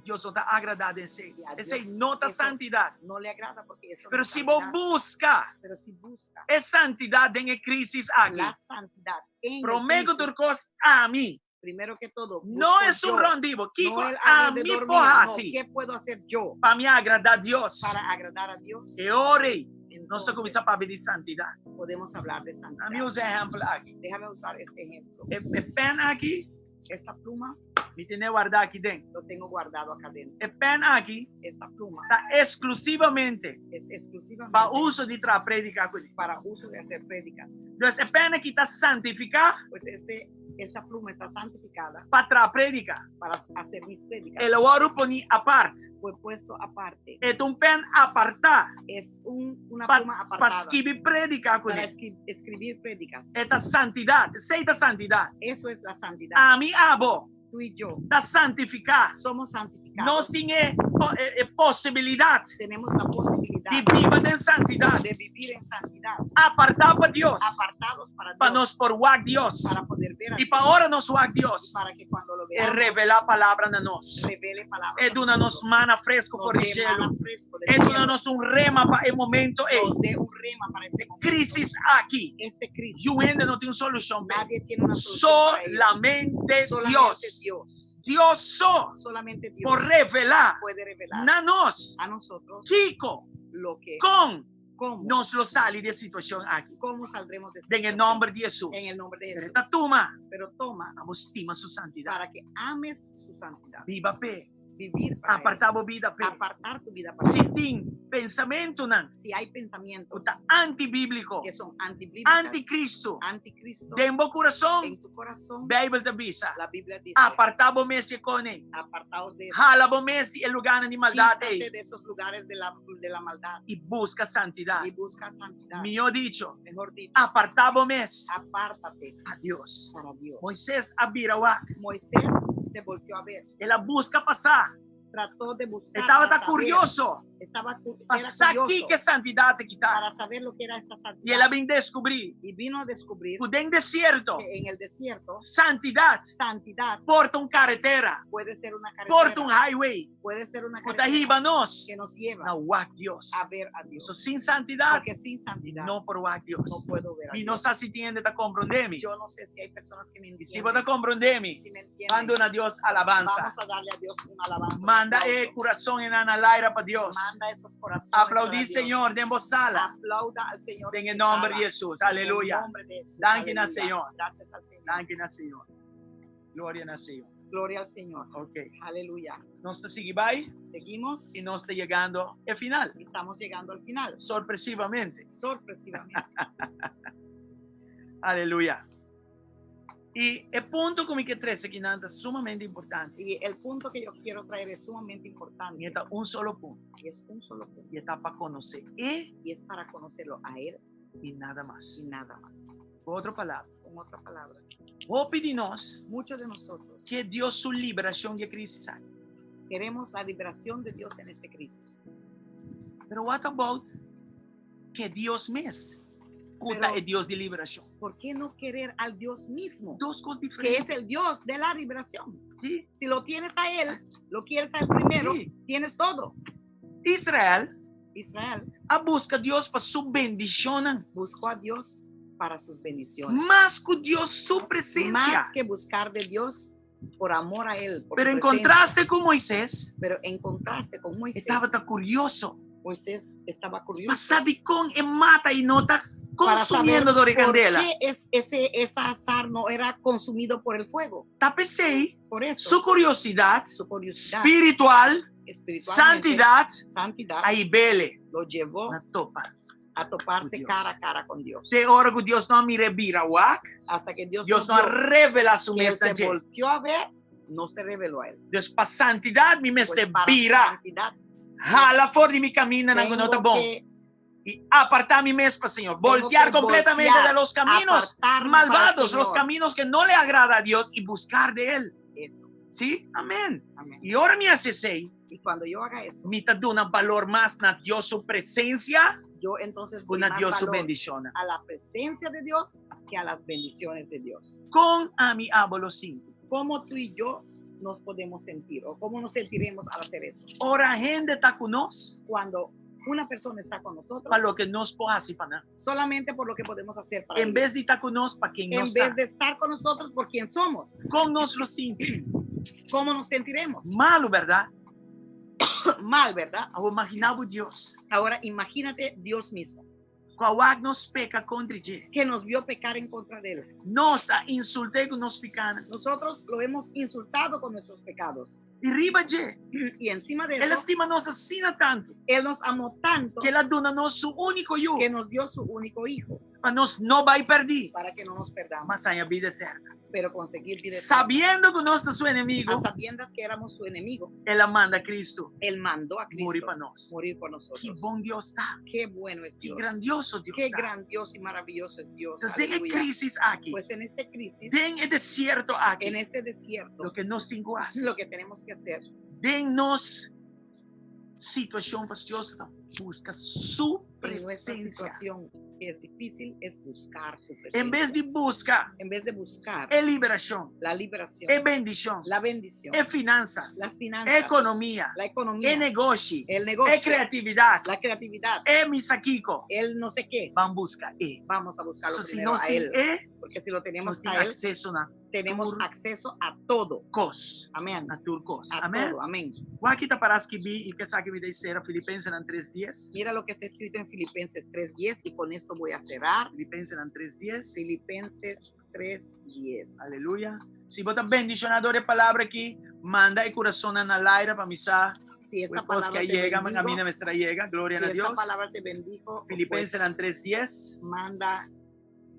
S1: Dios no ta agradá den esei.
S6: I a Dios
S1: Esei no ta
S6: eso
S1: santidat.
S6: No le agrada porque eso no
S1: Pero
S6: es
S1: si bo
S6: santidad.
S1: buska
S6: Pero si busca
S1: e santidat den e krísis aki.
S6: la santidad en el
S1: Promé ku
S6: crisis,
S1: tur kos ami.
S6: primero que todo,
S1: No
S6: busco
S1: es un
S6: yo,
S1: rònt di bo. Kiko
S6: no el
S1: ami
S6: alrededor
S1: por
S6: mío, no,
S1: hasi
S6: ¿qué puedo hacer yo
S1: pa mi agradá Dios?
S6: para agradar a Dios?
S1: E ora ei. Nos ta
S6: Entonces,
S1: kuminsá papia di santidat.
S6: podemos hablar de santidad.
S1: Ami usa ehèmpel aki.
S6: Déjame usar este ejemplo.
S1: E, e pen aki,
S6: Esta pluma
S1: mi tin'é wardá aki den.
S6: lo tengo guardado acá dentro.
S1: E pen aki
S6: Esta pluma
S1: ta eksklusivamente
S6: es exclusivamente
S1: pa uso di traha prediká kuné.
S6: para uso de hacer prédicas.
S1: Dus e pen aki ta santifiká
S6: Pues este, esta pluma está santificada
S1: pa traha prediká.
S6: para hacer mis prédicas.
S1: El a wòrdu poní apart.
S6: Fue puesto aparte.
S1: E ta un pen apartá
S6: Es un, una
S1: Pa-
S6: pluma
S1: pa
S6: apartada
S1: skibi prediká
S6: para
S1: kuné.
S6: escribir prédicas.
S1: E ta santidat. Esei ta santidat.
S6: Eso es la santidad.
S1: Ami abo
S6: Tú y yo
S1: ta santifiká.
S6: somos santificados.
S1: Nos tin e, e, e posibilidat
S6: Tenemos la posibilidad
S1: di biba den santidat.
S6: de vivir en santidad,
S1: Apartá pa Dios.
S6: apartados para
S1: Pa
S6: Dios,
S1: nos por wak Dios.
S6: para poder ver a
S1: I pa
S6: Dios,
S1: ora nos wak Dios.
S6: para que cuando lo
S1: E
S6: veamos,
S1: revelá palabra na nos.
S6: revele palabras
S1: E
S6: a
S1: duna nos
S6: nosotros,
S1: mana fresku
S6: nos
S1: for di
S6: dé
S1: shelu.
S6: mana fresco del
S1: E duna
S6: cielo,
S1: nos un rema pa e momento ei.
S6: nos dé un rema para ese momento.
S1: Krísis aki.
S6: Este crisis,
S1: Niun hende no tin un solushon.
S6: nadie tiene una solución para ello.
S1: Solamente
S6: Solamente
S1: Dios.
S6: Dios.
S1: Dios so
S6: Solamente Dios
S1: por revelá
S6: puede revelar
S1: na nos
S6: a nosotros
S1: kiko
S6: lo que,
S1: kon
S6: cómo,
S1: nos lo sali di e situashon aki.
S6: cómo saldremos de esta
S1: Den e
S6: situación.
S1: nòmber di Hesus.
S6: En el nombre de
S1: Pero
S6: Jesús.
S1: ta tuma
S6: Pero toma
S1: pa bo stima su santidat.
S6: para que ames su santidad.
S1: Biba p'e.
S6: Vivir para él.
S1: Apartá bo bida p'e.
S6: Apartar tu vida para
S1: Si
S6: él.
S1: tin pensamentunan
S6: Si hay pensamientos
S1: ku ta antibíbliko,
S6: que son antibíblicas,
S1: anticristo,
S6: anticristo,
S1: den bo kurason,
S6: en tu corazón,
S1: Beibel ta bisa.
S6: la Biblia dice,
S1: Apartá bo mes di e kos ei.
S6: apartaos de eso,
S1: Hala bo mes di e lugánan di maldat
S6: quítate
S1: ei
S6: de esos lugares de la maldad
S1: i buska santidat.
S6: y busca santidad.
S1: Mihó dicho,
S6: Mejor dicho,
S1: apartá bo mes
S6: apártate
S1: pa Dios.
S6: para Dios.
S1: Moises a bira wak.
S6: Moisés se volteó a ver,
S1: El a buska pa sa.
S6: trató de buscar.
S1: E tabata
S6: para saber.
S1: kurioso
S6: Estaba cu-
S1: Pa
S6: era
S1: sa
S6: curioso
S1: kiko e santidat aki ta.
S6: para saber lo que era esta
S1: I el a
S6: santidad.
S1: bin deskubrí
S6: Y vino a descubrir
S1: ku den desierto,
S6: que en el desierto,
S1: santidat
S6: santidad
S1: por ta un karetera,
S6: puede ser una
S1: por ta un
S6: carretera,
S1: highway,
S6: puede ser una
S1: ku ta
S6: carretera
S1: hiba nos
S6: que nos lleva
S1: na wak Dios.
S6: a ver a Dios.
S1: So, sin santidat,
S6: Porque sin santidad
S1: no por wak
S6: no
S1: Dios.
S6: puedo ver a
S1: Mi no
S6: Dios.
S1: sa si tin hende ta komprondé mi.
S6: Yo no sé si hay personas que me
S1: I si bo ta
S6: entienden.
S1: komprondé mi,
S6: Si me entienden,
S1: ban duna Dios alabansa.
S6: vamos a darle a Dios una alabanza. un
S1: Manda
S6: aplauso.
S1: e kurason na laira pa Dios.
S6: Manda esos corazones
S1: Aplaudí,
S6: para Dios.
S1: Señor, den bo sala.
S6: Aplauda al Señor.
S1: Den
S6: en
S1: e
S6: tu
S1: nòmber
S6: sala.
S1: di Hesus.
S6: En el
S1: Aleluya.
S6: nombre de Jesús.
S1: Danki na
S6: Aleluya.
S1: Señor.
S6: Gracias al Señor.
S1: Danki na Señor. Gloria na Señor.
S6: Gloria al Señor.
S1: Ok.
S6: Aleluya.
S1: Nos ta sigui bai
S6: Seguimos.
S1: i nos ta yegando e final.
S6: Estamos llegando al final.
S1: Sorpresivamente.
S6: Sorpresivamente.
S1: Aleluya. I e punto ku mi ke trese akinan ta sumamente importante.
S6: Y el punto que yo quiero traer es sumamente importante.
S1: I ta un solo punto.
S6: Y es un solo punto.
S1: I ta pa konos'é
S6: Y es para conocerlo a Él
S1: i nada mas.
S6: y nada más.
S1: Ku otro palabra.
S6: Con otra palabra.
S1: Hopi di nos
S6: Muchos de nosotros
S1: ke Dios su liberashon di e krísis.
S6: queremos la liberación de Dios en esta crisis.
S1: Pero what about ke Dios mes? Ku ta
S6: Pero-
S1: e Dios di liberashon.
S6: ¿Por qué no querer al Dios mismo?
S1: Dos kos
S6: Que
S1: diferente.
S6: es el Dios de la liberación.
S1: Si?
S6: Si lo tienes a Él, lo quieres a Él primero,
S1: Si.
S6: tienes todo.
S1: Israel
S6: Israel
S1: a buska Dios pa su bendishon.
S6: buscó a Dios para sus bendiciones.
S1: Mas ku Dios su presensia.
S6: Más que buscar de Dios por amor a Él. por
S1: Pero
S6: su
S1: en
S6: presencia.
S1: kontraste ku Moises,
S6: Pero en contraste con Moisés,
S1: tabata kurioso.
S6: Moisés estaba curioso.
S1: Pa sa dikon e mata ei no ta
S6: para saber
S1: konsumiendo dor di
S6: por
S1: kandela.
S6: qué es, ese, esa azar no era consumido por el fuego.
S1: Ta p'esei,
S6: Por eso,
S1: su kuriosidad
S6: su curiosidad
S1: spiritual,
S6: espiritualmente,
S1: santidat,
S6: santidad
S1: a hib'é
S6: lo llevó
S1: na topa.
S6: a toparse
S1: Dios.
S6: cara a cara con Dios.
S1: Te ora ku Dios no a mir'é bira wak,
S6: Hasta que Dios,
S1: Dios
S6: no
S1: no a
S6: vio
S1: revelá su
S6: que él
S1: mes
S6: se
S1: dje.
S6: volteó a ver, no se reveló a él.
S1: Dus pa santidat, mi
S6: Pues
S1: mester
S6: para
S1: bira.
S6: santidad,
S1: Hala for di mi kamindanan ku no ta
S6: tengo
S1: bon.
S6: que
S1: I apartá mi mes pa Señor. Voltear
S6: que
S1: completamente
S6: voltear,
S1: de los caminos
S6: apartarme para el
S1: malvados, los
S6: Señor.
S1: caminos que no le agrada a Dios y buscar de Él.
S6: Eso.
S1: ¿Sí? Amén.
S6: Amén.
S1: I ora mi hasi esei,
S6: Y cuando yo haga eso,
S1: mi ta duna balor mas na Dios su presensia,
S6: yo entonces doy
S1: na
S6: más
S1: Dios su
S6: valor
S1: bendishon.
S6: a la presencia de Dios que a las bendiciones de Dios.
S1: Kon ami abo lo sinti.
S6: ¿Cómo tú y yo nos podemos sentir o cómo nos sentiremos al hacer eso?
S1: Ora hende ta ku nos,
S6: Cuando una persona está con nosotros,
S1: pa loke nos por hasi pa nan.
S6: solamente por lo que podemos hacer para
S1: En
S6: ellos.
S1: bes di ta ku nos, pa ken
S6: en
S1: nos
S6: vez
S1: ta.
S6: de estar con nosotros por quien somos,
S1: Kon nos lo sinti?
S6: ¿cómo nos sentiremos?
S1: Malu, bèrdat?
S6: Mal, ¿verdad?
S1: Awor imaginá bo Dios.
S6: Ahora imagínate Dios mismo,
S1: Ku a wak nos peka kontra dje.
S6: que nos vio pecar en contra de él.
S1: Nos a insult'é ku nos pikánan.
S6: Nosotros lo hemos insultado con nuestros pecados.
S1: I riba dje.
S6: Y encima de
S1: El a
S6: eso,
S1: stima nos asina tantu.
S6: Él nos amó tanto
S1: Ku el a duna nos su úniko yu.
S6: que nos dio su único hijo
S1: Pa nos no bai pèrdí.
S6: para que no nos perdamos,
S1: Ma haña bida eterno.
S6: pero conseguir vida eterna.
S1: Sabiendo ku nos ta su enemigu,
S6: A sabiendas que éramos su enemigo,
S1: el a manda Kristu
S6: Él mandó a
S1: muri
S6: Cristo
S1: pa nos.
S6: morir por
S1: Ki
S6: nosotros.
S1: bon Dios ta.
S6: Qué bueno es
S1: Ki
S6: Dios.
S1: grandioso Dios
S6: Qué
S1: ta.
S6: grandioso y maravilloso es Dios.
S1: Entonses, den e
S6: Aleluya.
S1: krísis aki,
S6: Pues en esta crisis,
S1: den e desierto aki,
S6: en este desierto,
S1: loke nos tin ku hasi,
S6: lo que tenemos que hacer
S1: den nos situashon fastioso ta buska su
S6: en nuestra
S1: presensia.
S6: situación que es difícil es buscar su presencia.
S1: En bes di buska
S6: En vez de buscar
S1: e liberashon,
S6: la liberación,
S1: e bendishon,
S6: la bendición,
S1: e finansas,
S6: las
S1: e
S6: finanzas,
S1: ekonomia,
S6: la economía,
S1: e negoshi,
S6: el negocio,
S1: e kreatividat,
S6: la creatividad,
S1: e mi sa kiko.
S6: el no sé qué.
S1: Ban buska e.
S6: Vamos a buscarlo
S1: So, si
S6: primero
S1: nos
S6: a
S1: tin
S6: él,
S1: e,
S6: porque si lo tenemos
S1: nos tin
S6: a él,
S1: akseso na
S6: tenemos
S1: tur
S6: acceso a todo.
S1: kos.
S6: Amén.
S1: Na tur kos.
S6: A
S1: Amèn.
S6: todo. Amén.
S1: Wak kiko ta pará skibí i ku esaki mi ta sera Filipensenan 3:10.
S6: Mira lo que está escrito en Filipenses 3:10 y con esto voy a cerrar.
S1: Filipensenan 3:10.
S6: Filipenses 3:10.
S1: Aleluya. Si bo ta bendishoná dor di e palabra aki, manda e kurasonnan na laira pa mi sa.
S6: Si esta
S1: Pues
S6: palabra
S1: que
S6: te
S1: llega,
S6: bendijo,
S1: a mí no me llega. Gloria
S6: si
S1: a
S6: esta
S1: Dios.
S6: palabra te bendijo, pues,
S1: Filipenses 3:10.
S6: manda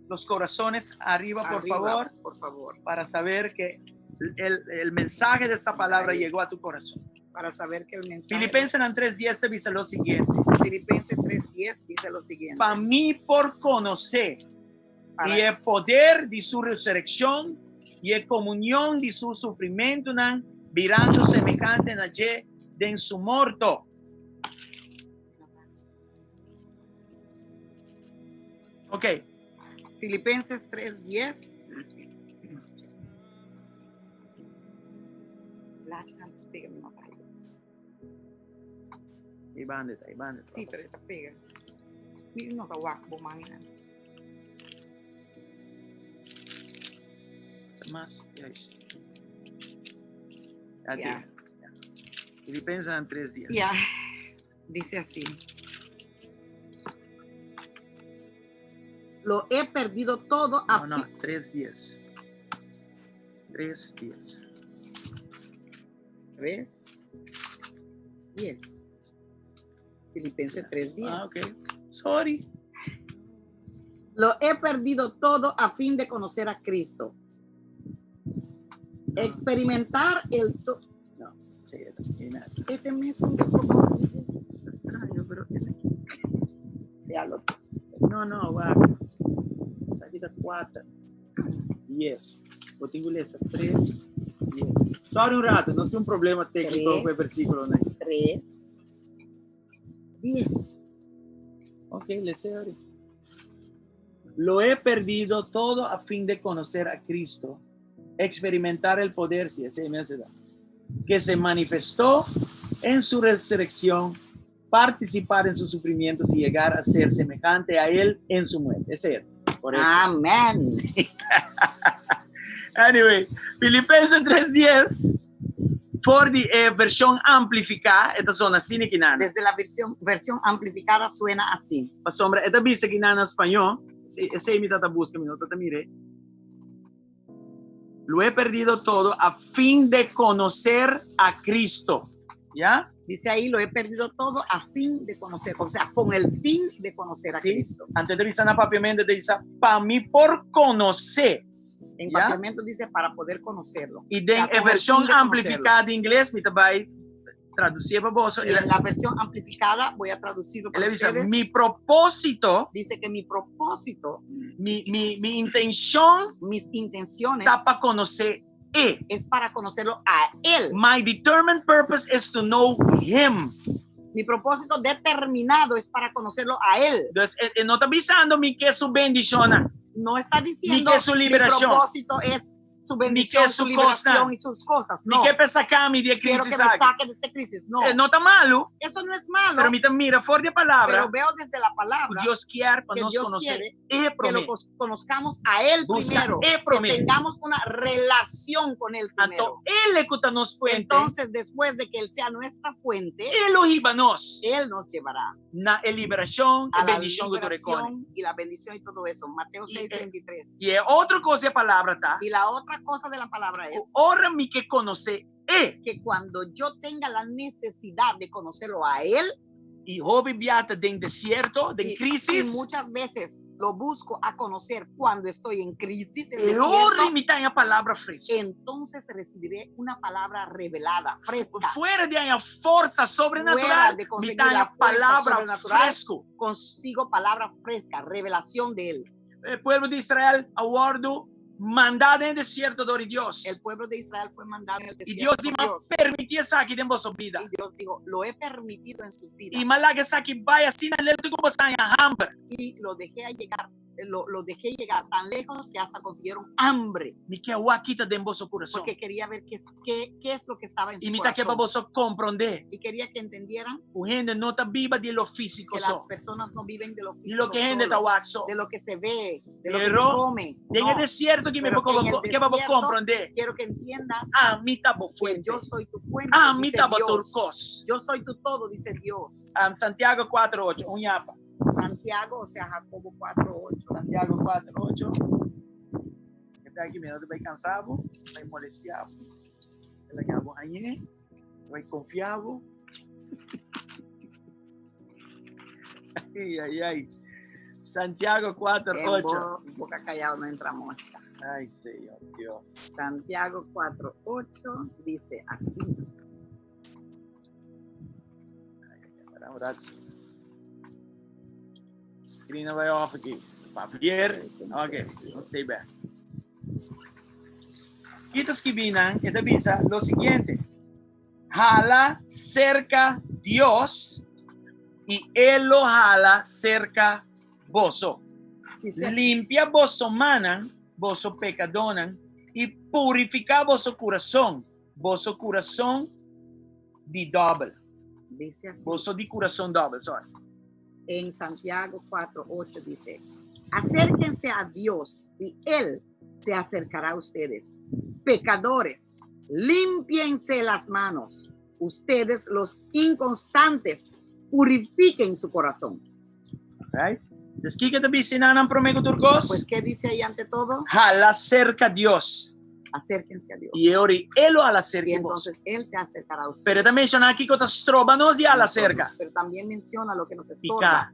S1: Los corazones arriba, por
S6: arriba,
S1: favor,
S6: por favor,
S1: para saber que el mensaje de esta palabra
S6: Ahí.
S1: llegó a tu corazón.
S6: para saber que el mensaje
S1: Filipenses 3:10 te dice lo siguiente.
S6: Filipenses 3:10 dice lo siguiente.
S1: Pa mi por konosé
S6: Para-
S1: di e poder di su resurekshon i e komunion di su sufrimentunan, birando semehante na dje den su morto. Ok.
S6: Filipenses 3:10. Pega, mi papá.
S1: I banda.
S6: Sí, pero esta pega. Mira, no, wak, bo mangina.
S1: Mas, juist. Ya.
S6: Ya.
S1: Filipenses 3:10.
S6: Ya, dice así. Lo he perdido todo a
S1: No, no, 3:10. 3:10.
S6: 3, 10. Filipenses 3:10.
S1: Ah, ok. Sorry.
S6: Lo he perdido todo a fin de conocer a Cristo. Experimentar el... To
S1: No, sí,
S6: este mes un
S1: Straño, pero
S6: Véalo.
S1: No, no, va. Esaki ta 4, 10. Bo tin ku lesa 3, 10. Sorry un ratu, nos tin un problema tékniko ku e versíkulonan.
S6: 3, 10.
S1: Ok, les'é ahora. Lo he perdido todo a fin de conocer a Cristo, experimentar el poder, si ese me hace da, que se manifestó en su resurrección, participar en sus sufrimientos y llegar a ser semejante a Él en su muerte. Ese es. Correcto.
S6: Amén.
S1: Anyway, Filipenses 3.10, for di e vershon amplifiká, e ta zona asina akinan.
S6: Desde la versión amplificada suena así.
S1: Pasobra, e ta bisa akinan na spañó, esei mi tabata buska, mi no tabata mir'é. Lo he perdido todo a fin de conocer a Cristo. ¿Ya?
S6: Dice ahí, lo he perdido todo a fin de conocer, o sea, con el fin de conocer a
S1: Sí.
S6: Cristo.
S1: Anto e ta bisa na papiamento, e ta bisa, pa mi por konosé.
S6: En
S1: ¿Ya?
S6: papiamento dice para poder conocerlo.
S1: I den
S6: O sea,
S1: e
S6: con el
S1: versión
S6: fin de conocerlo.
S1: amplifiká di ingles, mi ta bai tradusí pa bo.
S6: Y en la versión amplificada voy a traducirlo para
S1: El dice,
S6: ustedes.
S1: mi propósito,
S6: Dice que mi propósito,
S1: mi intenshon
S6: mis intenciones
S1: ta pa konos'é.
S6: es para conocerlo a Él.
S1: My determined purpose is to know him.
S6: Mi propósito determinado es para conocerlo a Él.
S1: Entonses, e no ta bisando mi ke su bendishon,
S6: No está diciendo
S1: Ni ke su
S6: mi
S1: liberashon.
S6: propósito es su bendición,
S1: su
S6: su liberación
S1: cosnan.
S6: y sus cosas.
S1: Mi
S6: No,
S1: ke pa e saka mi di e
S6: quiero que
S1: krísis
S6: me
S1: aki.
S6: saque de esta crisis. No,
S1: Eh, No ta malu,
S6: eso no es malo,
S1: pero mi ta mira for di e palabra
S6: pero veo desde la
S1: ku
S6: palabra
S1: Dios ke pa
S6: que
S1: nos
S6: Dios
S1: konosé
S6: quiere
S1: e
S6: que lo
S1: promé.
S6: conozcamos a Él
S1: Buska
S6: primero,
S1: e
S6: que
S1: promé.
S6: tengamos una relación con Él primero.
S1: Anto E ku ta nos fuente,
S6: Entonces, después de que Él sea nuestra fuente,
S1: E lo hiba nos
S6: Él nos llevará
S1: na e liberashon,
S6: a
S1: e
S6: la
S1: bendishon ku tur e kos.
S6: liberación y la bendición y todo eso. Mateo
S1: Y,
S6: 6, 33.
S1: I e otro kos di e palabra ta,
S6: Y la otra cosa de la palabra es
S1: ku ora mi ke konosé E
S6: que cuando yo tenga la necesidad de conocerlo a Él,
S1: i hopi bia ta den desierto, den
S6: y, y
S1: krísis,
S6: muchas veces lo busco a conocer cuando estoy en crisis, en
S1: e ora
S6: desierto,
S1: mi ta haña palabra fresku.
S6: entonces recibiré una palabra revelada, fresca.
S1: Fuera di haña forsa
S6: Fuera
S1: sobrenatural,
S6: de
S1: mi
S6: conseguir
S1: ta haña
S6: la fuerza
S1: palabra
S6: sobrenatural,
S1: fresku.
S6: consigo palabra fresca, revelación de Él.
S1: E pueblo di Israel a wòrdu mandá den desierto dor di Dios.
S6: El pueblo de Israel fue mandado en el
S1: I
S6: desierto
S1: Dios di
S6: por
S1: m'a
S6: Dios.
S1: permití esaki den boso bida.
S6: Y Dios dijo, lo he permitido en sus vidas.
S1: I m'a laga esaki bai asina leu te ku boso a haña hamber.
S6: Y lo dejé a llegar, lo dejé llegar tan lejos que hasta consiguieron hambre.
S1: Mi ke wak kiko ta den boso kurason.
S6: Porque quería ver qué es lo que estaba en
S1: I
S6: su
S1: mi ta ke pa
S6: corazón.
S1: boso komprondé.
S6: Y quería que entendieran
S1: Ku hende no ta biba di lo físiko
S6: que las
S1: so.
S6: personas no viven de lo
S1: Di
S6: físico
S1: loke hende ta
S6: solo,
S1: wak so.
S6: de lo que se ve, de lo que se
S1: Pero
S6: come.
S1: den
S6: No,
S1: e desierto aki mi
S6: pero
S1: por
S6: en el
S1: ke pa bo
S6: desierto
S1: komprondé.
S6: quiero que entiendas
S1: Ami ta bo
S6: que
S1: fuente.
S6: yo soy tu fuente,
S1: Ami
S6: dice
S1: ta bo
S6: Dios.
S1: tur kos.
S6: Yo soy tu todo, dice Dios.
S1: Santiago 4, 8, un yapa.
S6: Santiago, o sea, Jacobo 4, 8.
S1: Santiago 4, 8. Ta aki, mi no ta bai kansa bo, bai molestiá bo. El a gabo añe, bai konfia bo. Ai, ai, ai. Santiago 4,
S6: En
S1: 8.
S6: boca callado no entra mosca.
S1: Ai, Señor Dios.
S6: Santiago 4, 8 dice así.
S1: Para un rato. Screen bai off aki. Papier. Ok, let's stay back. Kiko ta skibí nan, e ta bisa lo siguiente. Hala serka Dios i E lo hala serka boso.
S6: Dice,
S1: Limpia boso mannan, boso pekadónan, i purifiká boso kurason, boso kurason di dòbel.
S6: Dice así.
S1: Boso di kurason dòbel, sorry.
S6: En Santiago 4:8 dice, acérquense a Dios y Él se acercará a ustedes. Pecadores, límpiense las manos. Ustedes, los inconstantes, purifiquen su corazón.
S1: Right? Dus kiko e ta bisa einan promé ku tur kos?
S6: Pues, ¿qué dice ahí ante todo?
S1: Hala serka Dios.
S6: Acérquense a Dios.
S1: I e ora ei E lo hala serka
S6: Y
S1: boso.
S6: entonces Él se acercará a ustedes.
S1: Pero e ta menshoná kiko ta stroba nos di hala serka.
S6: Pero también menciona lo que nos estorba
S1: Piká.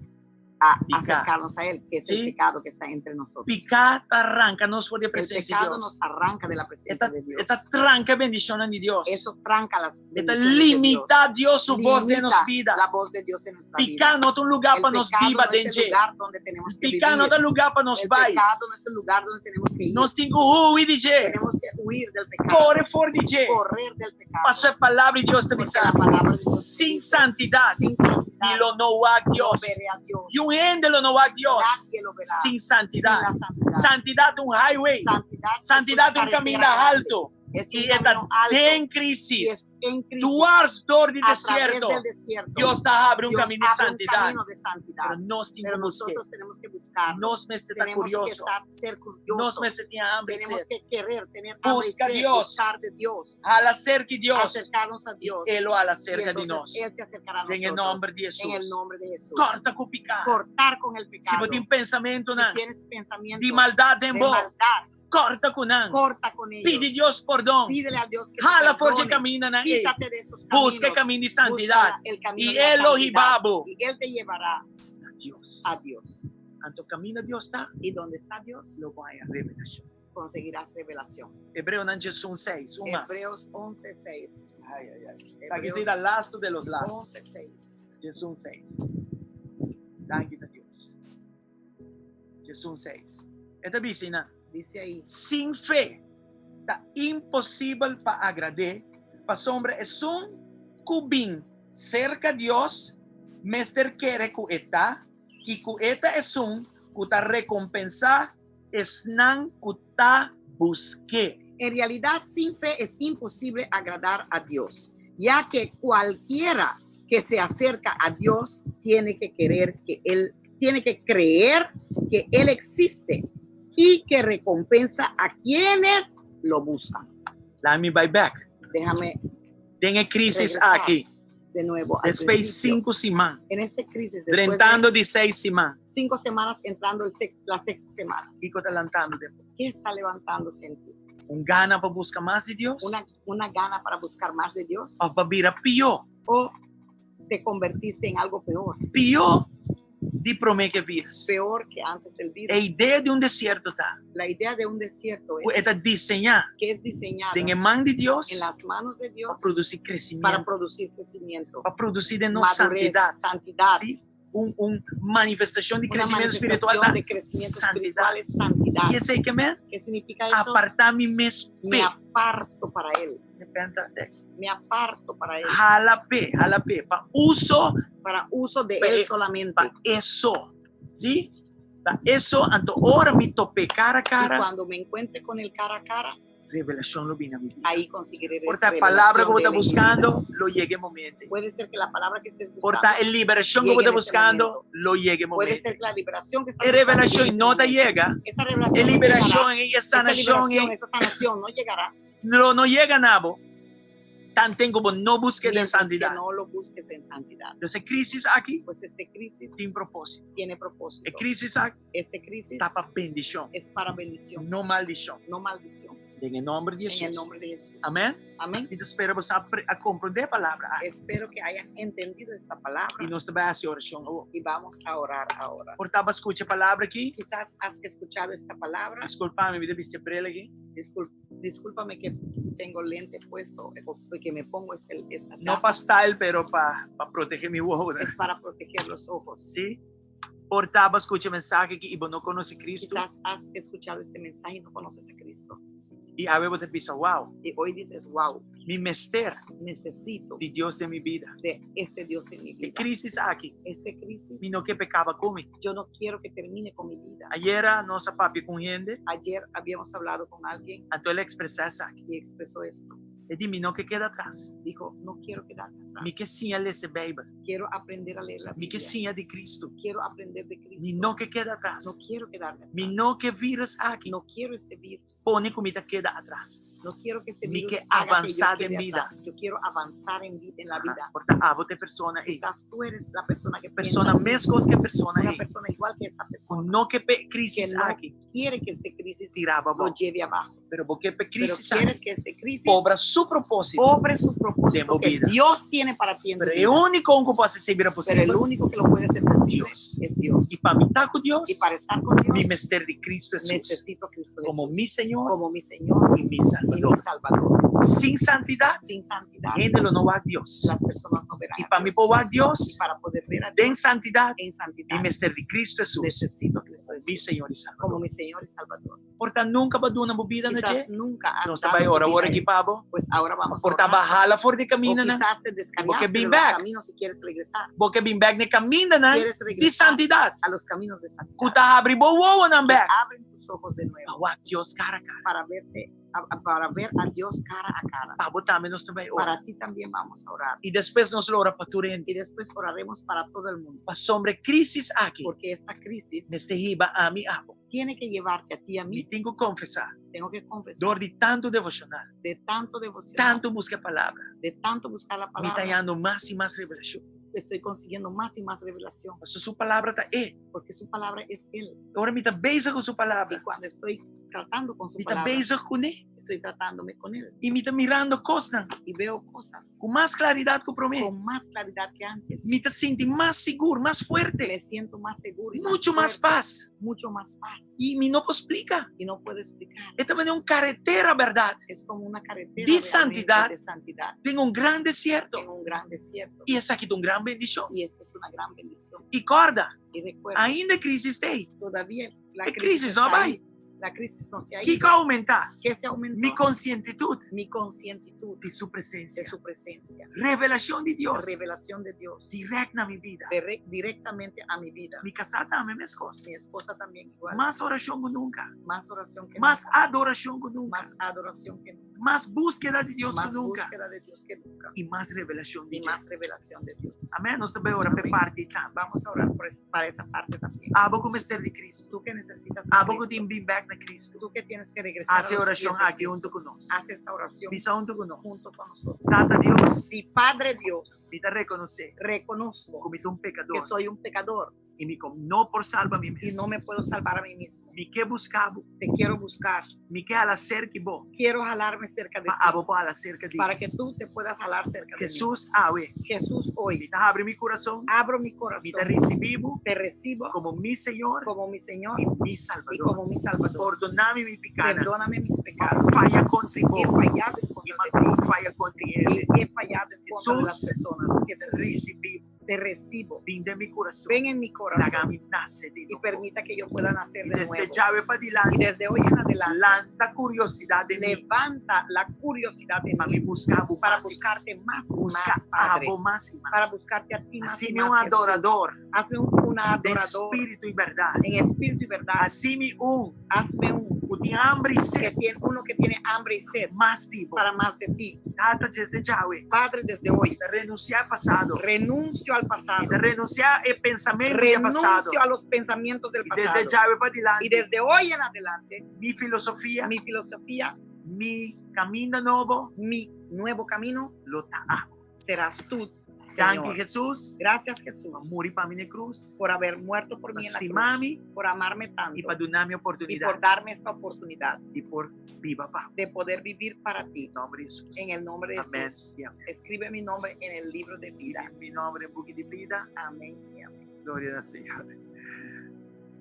S6: a
S1: Piká.
S6: acercarnos a Él, que es el
S1: Sí.
S6: pecado que está entre nosotros.
S1: Piká ta ranka nos for di
S6: El
S1: presensia di
S6: pecado
S1: Dios.
S6: nos arranca de la presencia de Dios.
S1: E ta tranka bendishonnan di Dios.
S6: Eso tranca las
S1: E ta
S6: bendiciones de Dios.
S1: limitá Dios su voz den nos
S6: Limita
S1: bida.
S6: la voz de Dios en nuestra
S1: Piká
S6: vida.
S1: no ta un lugá
S6: El
S1: pa nos
S6: pecado
S1: biba
S6: no es el
S1: den dje.
S6: lugar donde tenemos que
S1: Piká no
S6: vivir.
S1: ta lugá pa nos
S6: El
S1: bai.
S6: pecado no es el lugar donde tenemos que ir.
S1: Nos tin ku hui di dje.
S6: Tenemos que huir del pecado.
S1: Kore for di dje.
S6: Correr del pecado.
S1: Paso e palabra di Dios ta
S6: Porque
S1: bisa.
S6: la palabra de Dios
S1: Sin
S6: dice,
S1: santidat,
S6: sin santidad,
S1: mi lo no wak
S6: no
S1: Dios.
S6: veré a Dios.
S1: Niun hende lo no wak Dios.
S6: Nadie lo verá.
S1: Sin
S6: Sin
S1: santidad.
S6: la santidad.
S1: Santidad ta un highway.
S6: Santidad es
S1: Santidad
S6: una
S1: ta un kaminda
S6: carretera grande.
S1: altu.
S6: Es un
S1: I e ta
S6: camino alto.
S1: den
S6: Y
S1: krísis.
S6: es en crisis.
S1: Dwars dor di
S6: A través
S1: desierto.
S6: del desierto.
S1: Dios ta habri un
S6: Dios
S1: kaminda di
S6: abre un
S1: santidat.
S6: camino de santidad.
S1: Pero nos
S6: Pero
S1: tin ku busk'é.
S6: nosotros tenemos que buscar.
S1: Nos mester ta
S6: Tenemos que
S1: kurioso.
S6: estar, ser
S1: Nos
S6: curiosos.
S1: mester tin hamber i
S6: Tenemos
S1: sed.
S6: que querer, tener hambre y
S1: Busca
S6: sed,
S1: Dios.
S6: buscar de Dios.
S1: Hala serka Dios.
S6: Acercarnos a Dios.
S1: E lo hala
S6: Y
S1: serka di
S6: entonces
S1: nos.
S6: Él se acercará a
S1: Den e
S6: nosotros.
S1: nòmber di
S6: En el
S1: Hesus.
S6: nombre de Jesús.
S1: Kòrta ku piká.
S6: Cortar con el
S1: Si
S6: pecado.
S1: bo tin pensamentunan
S6: Si tienes pensamientos
S1: di maldat den
S6: de
S1: bo,
S6: maldad,
S1: Kòrta ku nan.
S6: Corta con ellos.
S1: Pidi Dios pordon.
S6: Pídele a Dios que te
S1: Hala for di
S6: perdone.
S1: kamindanan ei.
S6: Quítate de esos
S1: Buska
S6: caminos.
S1: kaminda di
S6: Busca
S1: santidat.
S6: el camino
S1: I
S6: de la
S1: E lo
S6: santidad.
S1: hiba bo.
S6: Y Él te llevará
S1: Na Dios.
S6: a Dios.
S1: Anto kaminda Dios ta,
S6: ¿Y dónde está Dios?
S1: lo bo haña revelashon.
S6: Conseguirás revelación.
S1: Hebreonan 11, 6. Un mas.
S6: Hebreos 11, 6.
S1: Ai, ai, ai. Esaki
S6: Hebreos
S1: ta lastu de los lastos.
S6: 11, 6.
S1: 11, 6. Danki na Dios. 11, 6. E ta bisa einan.
S6: Dice ahí.
S1: Sin fe ta imposibel pa agrad'é, pasobra esun ku bin serka Dios mester kere ku e ta i ku e ta esun ku ta rekompensá esnan ku ta busk'é.
S6: En realidad, sin fe es imposible agradar a Dios, ya que cualquiera que se acerca a Dios tiene que querer que Él, tiene que creer que Él existe y que recompensa a quienes lo buscan.
S1: Laga mi bai bèk.
S6: Déjame
S1: Den e krísis
S6: regresar
S1: aki.
S6: de nuevo al
S1: Despues
S6: principio.
S1: sinku siman.
S6: En esta crisis, después de
S1: Drentando di seis siman.
S6: 5 semanas entrando la sexta semana,
S1: Kiko ta lantando den bo?
S6: ¿qué está levantándose en ti?
S1: Un gana pa buska mas di Dios?
S6: Una gana para buscar más de Dios?
S1: Òf b'a bira pió?
S6: ¿O te convertiste en algo peor?
S1: Pió di promé ku e virus.
S6: Peor que antes del virus.
S1: E idea di un desierto ta.
S6: La idea de un desierto
S1: E
S6: es
S1: ta diseñá
S6: que es diseñado
S1: den man di Dios
S6: en las manos de Dios
S1: pa produsí
S6: para
S1: kresementu,
S6: producir crecimiento,
S1: pa produsí den nos
S6: madurez,
S1: santidat.
S6: santidad.
S1: Sí? Un manifestashon di
S6: Una
S1: kresementu spiritual
S6: manifestación
S1: ta
S6: de crecimiento
S1: santidad.
S6: espiritual es santidad.
S1: Ke esei ke men?
S6: ¿Qué significa eso?
S1: Apartá mi mes
S6: Me
S1: p'e.
S6: aparto para Él. Me aparto para Él.
S1: Hala p'e, hala p'e. Pa uso,
S6: Para uso de Él solamente.
S1: pa e so. Sí? Pa e so, anto ora mi top'é kara a
S6: Y
S1: kara,
S6: cuando me encuentre con Él cara a cara,
S1: revelashon lo bin na mi bida.
S6: ahí conseguiré
S1: Por ta palabra
S6: revelación
S1: ku bo
S6: de
S1: ta
S6: él en mi vida.
S1: buskando, lo yega e momento.
S6: Puede ser que la palabra que estés
S1: Por
S6: buscando,
S1: ta e liberashon ku bo
S6: llegue
S1: ta
S6: en ese
S1: buskando,
S6: momento.
S1: lo yega e
S6: Puede
S1: momento.
S6: ser que la liberación que estás
S1: E
S6: buscando llegue en
S1: revelashon
S6: ese
S1: no ta
S6: momento.
S1: yega.
S6: Esa revelación
S1: E
S6: no
S1: liberashon,
S6: llegará.
S1: e
S6: Esa
S1: sanashon,
S6: liberación, esa sanación no llegará
S1: no, no yega na bo. Tanten ku bo no busk'é den
S6: mientras que
S1: santidat.
S6: no lo busques en santidad.
S1: Anto, e krísis aki
S6: Pues este crisis
S1: tin propósito.
S6: tiene propósito.
S1: E krísis aki
S6: Este crisis
S1: ta pa bendishon,
S6: es para bendición,
S1: no maldishon.
S6: no maldición.
S1: Den nòmber di
S6: En el
S1: Hesus.
S6: nombre de Jesús.
S1: Amèn?
S6: Amén.
S1: Mi ta spera bo a, a komprondé e palabra.
S6: Espero que hayan entendido esta palabra
S1: I nos ta bai hasi orashon.
S6: y vamos a orar ahora.
S1: Por ta bo a skucha e palabra aki.
S6: Quizás has escuchado esta palabra.
S1: Diskulpa mi, mi ta bisti bril aki.
S6: Discúlpame que tengo lente puesto, que me pongo estas
S1: No pa
S6: gafas.
S1: style, pero pa pa protehá mi wowo.
S6: Es para proteger los ojos.
S1: Sí? Por ta bo a skucha e mensahe aki i bo no konosé Kristu.
S6: Quizás has escuchado este mensaje y no conoces a Cristo.
S1: I awe bo ta pensa, wow,
S6: Y hoy dices, wow,
S1: mi mester
S6: necesito
S1: di Dios den mi bida.
S6: de este Dios en mi
S1: E
S6: vida.
S1: krísis aki,
S6: Este crisis,
S1: mi no ke p'e kaba ku mi.
S6: yo no quiero que termine con mi vida.
S1: Ayera nos a papia ku hende,
S6: Ayer habíamos hablado con alguien
S1: anto el a ekspresá esaki.
S6: y expresó esto.
S1: El di, mi no ke keda atras.
S6: Dijo, no quiero quedarme atrás.
S1: Mi ke siña lesa Beibel.
S6: Quiero aprender a leer la
S1: Mi ke
S6: Biblia.
S1: siña di Kristu.
S6: Quiero aprender de
S1: Mi
S6: Cristo.
S1: no ke keda atras.
S6: No quiero quedarme atrás.
S1: Mi no ke e virus aki.
S6: No quiero este virus.
S1: Pone ku mi ta keda atras.
S6: No quiero que este
S1: Mi
S6: virus
S1: ke
S6: haga que yo
S1: avansá
S6: quede
S1: den bida.
S6: atrás. Yo quiero avanzar en la vida.
S1: Por ta abo ta e persona ei.
S6: Quizás tú eres la persona que piensa
S1: Persona
S6: así.
S1: meskos ku e persona
S6: Una
S1: ei.
S6: persona igual que esta persona.
S1: No ke p'e krísis
S6: Que no
S1: aki.
S6: Quiere que este crisis
S1: Tira bo
S6: lo lleve abajo.
S1: Pero bo ke p'e
S6: Pero
S1: krísis aki.
S6: quieres que este crisis
S1: Obra su propósito.
S6: obre su propósito
S1: De
S6: que
S1: vida.
S6: Dios tiene para ti en tu
S1: Pero e
S6: vida.
S1: úniko ku por hasi esei
S6: Pero el
S1: posibel.
S6: único que lo puede hacer posible
S1: Dios.
S6: es Dios.
S1: I pa mi ta ku Dios,
S6: Y para estar con Dios,
S1: mi mester di Kristu Hesus
S6: necesito a Cristo
S1: komo
S6: Jesús
S1: mi Señor
S6: como mi Señor
S1: i mi
S6: y
S1: Salbador.
S6: mi Salvador.
S1: Sin santidat,
S6: Sin santidad,
S1: hende lo no wak Dios.
S6: las personas no verán
S1: I
S6: a
S1: pa mi
S6: Dios.
S1: por wak
S6: Y
S1: Dios,
S6: para poder ver a Dios
S1: den santidat,
S6: en santidad,
S1: mi mester di Kristu Hesus,
S6: necesito a Cristo
S1: mi
S6: Jesús
S1: Señor i Salbador.
S6: como mi Señor y Salvador.
S1: Por ta nunka bo a duna bo bida na
S6: Quizás
S1: dje.
S6: nunca has
S1: Nos
S6: dado
S1: ta bai
S6: tu
S1: ora
S6: vida
S1: awor
S6: a
S1: aki
S6: Él.
S1: pa bo.
S6: Pues ahora vamos a
S1: Por ta
S6: orar.
S1: bo a hala for di
S6: O
S1: kaminda nan.
S6: quizás te descarriaste
S1: bin
S6: de los
S1: bèk.
S6: caminos y quieres regresar.
S1: Bo ke bin bèk na kaminda nan
S6: Quieres
S1: di
S6: regresar
S1: santidat.
S6: a los caminos de santidad.
S1: Ku ta habri bo wowo nan
S6: Que
S1: bèk.
S6: abren tus ojos de nuevo
S1: Pa wak Dios kara a kara.
S6: para verte, para ver a Dios cara a cara.
S1: Pa bo tambe nos ta bai ora.
S6: Para ti también vamos a orar.
S1: I despues nos lo ora pa tur hende.
S6: Y después oraremos para todo el mundo.
S1: Pasobra e krísis aki.
S6: Porque esta crisis
S1: Mester hiba ami abo.
S6: tiene que llevarte a ti y a
S1: Mi
S6: mí.
S1: tin ku konfesá.
S6: Tengo que confesar
S1: Dor di tantu devoshonal.
S6: de tanto devocional,
S1: Tantu buska palabra.
S6: de tanto buscar la
S1: Mi ta
S6: palabra,
S1: hayando mas i mas revelashon.
S6: estoy consiguiendo más y más revelación.
S1: Pasobra su palabra ta e.
S6: Porque su palabra es Él.
S1: Ora mi ta bezig ku su palabra.
S6: Y cuando estoy tratando con su
S1: Mi ta
S6: palabra,
S1: bezig kuné.
S6: estoy tratándome con Él.
S1: I mi ta mirando kosnan
S6: Y veo cosas
S1: ku mas klaridat ku promé.
S6: con más claridad que antes.
S1: Mi ta sinti mas sigur, mas fuerte.
S6: Me siento más seguro y más
S1: Muchu mas
S6: fuerte,
S1: pas.
S6: mucho más paz.
S1: I mi no por splika.
S6: Y no puedo explicar.
S1: E ta manera un karetera, berdat.
S6: Es como una carretera
S1: De
S6: realmente
S1: santidad.
S6: de santidad
S1: Den un gran desierto.
S6: en un gran desierto.
S1: I esaki ta un gran bendishon.
S6: Y esto es una gran bendición.
S1: I kòrda,
S6: Y recuerda,
S1: ainda e krísis t'ei.
S6: todavía la
S1: E krísis no
S6: está
S1: a bai.
S6: ahí. La crisis no se ha ido.
S1: Kiko a oumentá?
S6: ¿Qué se aumentó?
S1: Mi konsientitud
S6: Mi concientitud
S1: di su
S6: de
S1: presensia.
S6: su presencia.
S1: Revelashon di Dios
S6: Revelación de Dios.
S1: dirèkt na mi bida.
S6: Directamente a mi vida.
S1: Mi kasá tambe meskos.
S6: Mi esposa también igual.
S1: Mas orashon ku nunka.
S6: Más oración que
S1: Mas
S6: nunca.
S1: adorashon ku nunka.
S6: Más adoración que nunca.
S1: Mas búskeda di Dios ku
S6: Más
S1: nunka.
S6: búsqueda de Dios que nunca.
S1: I mas revelashon di
S6: Y
S1: Dios.
S6: más revelación de Dios.
S1: Amèn? Nos ta bai ora pa e parti tambe.
S6: Vamos a orar para esa parte también.
S1: Abo ku mester di Kristu.
S6: Tú que necesitas a
S1: Abo ku
S6: Cristo,
S1: tin bin bèk na Kristu.
S6: tú que tienes que regresar a
S1: Hasi
S6: los pies
S1: orashon
S6: de
S1: aki
S6: Cristo,
S1: huntu ku nos.
S6: haz esta oración
S1: Bisa huntu ku nos.
S6: junto con nosotros.
S1: Tata Dios,
S6: Si Padre Dios,
S1: mi ta rekonosé
S6: reconozco
S1: ku mi ta un pekador
S6: que soy un pecador
S1: i mi no por salba mi
S6: y
S1: mes.
S6: no me puedo salvar a mí mismo.
S1: Mi ke buska bo,
S6: Te quiero buscar,
S1: mi ke hala serka bo,
S6: quiero jalarme cerca de
S1: pa
S6: ti
S1: abo por hala serka di mi.
S6: para que tú te puedas jalar cerca de mí.
S1: Hesus, awe,
S6: Jesús,
S1: mi
S6: hoy
S1: ta habri mi kurason,
S6: abro mi
S1: mi ta
S6: corazón,
S1: risibí bo
S6: te recibo
S1: komo mi Señor
S6: como mi Señor
S1: i mi
S6: y
S1: Salbador.
S6: como mi Salvador.
S1: Pordoná mi mi pikánan.
S6: Perdóname mis pecados.
S1: M'a faya kontra
S6: He
S1: bo.
S6: fallado en
S1: I
S6: contra
S1: m'a
S6: de ti.
S1: faya kontra hende.
S6: Y he fallado en contra de las
S1: Jesús,
S6: personas. Jesús,
S1: Risibí bo.
S6: te recibo.
S1: Bin den mi kurason.
S6: Ven en mi corazón
S1: Laga mi nase di
S6: y
S1: nobo.
S6: permita que yo pueda nacer
S1: I
S6: de
S1: desde
S6: nuevo.
S1: djawe pa
S6: Y
S1: dilanti,
S6: desde hoy en adelante,
S1: lanta kuriosidat den mi.
S6: levanta la curiosidad en
S1: Pa mi
S6: mí
S1: buska bo
S6: para
S1: mas i mas.
S6: buscarte más y
S1: Buska
S6: más, Padre.
S1: abo mas i
S6: Para
S1: mas.
S6: buscarte a ti más y
S1: Hasi mi
S6: más,
S1: un
S6: Jesús.
S1: adorador
S6: Hazme un
S1: den
S6: adorador
S1: spiritu i bèrdat.
S6: en espíritu y verdad.
S1: Hasi mi un
S6: Hazme un
S1: ku tin hamber i
S6: que
S1: set
S6: tiene, uno que tiene hambre y sed
S1: mas di bo.
S6: para más de ti.
S1: Tata, desde djawe.
S6: Padre, desde hoy
S1: Ta renunsiá pasado.
S6: renuncio al pasado.
S1: I ta renunsiá e pensamentu di pasado.
S6: Renuncio a los pensamientos del
S1: I desde
S6: pasado.
S1: djawe pa
S6: Y
S1: dilanti,
S6: desde hoy en adelante,
S1: mi filosofia,
S6: mi filosofía,
S1: mi kaminda nobo,
S6: mi nuevo camino,
S1: lo ta abo.
S6: serás tú,
S1: Danki,
S6: Señor.
S1: Hesus,
S6: Gracias, Jesús,
S1: pa muri pa mi na krus,
S6: por haber muerto por mí en la cruz,
S1: stima mi
S6: por amarme tanto
S1: i pa duna mi
S6: y
S1: oportunidat
S6: por darme esta oportunidad
S1: di por biba pa bo.
S6: de poder vivir para ti.
S1: Den nòmber di Hesus.
S6: En el nombre de
S1: Amèn.
S6: Jesús.
S1: I amèn.
S6: Escribe mi nombre en el libro de vida.
S1: Skirbi mi nòmber den buki di bida.
S6: Amén y amén.
S1: Gloria na Señor.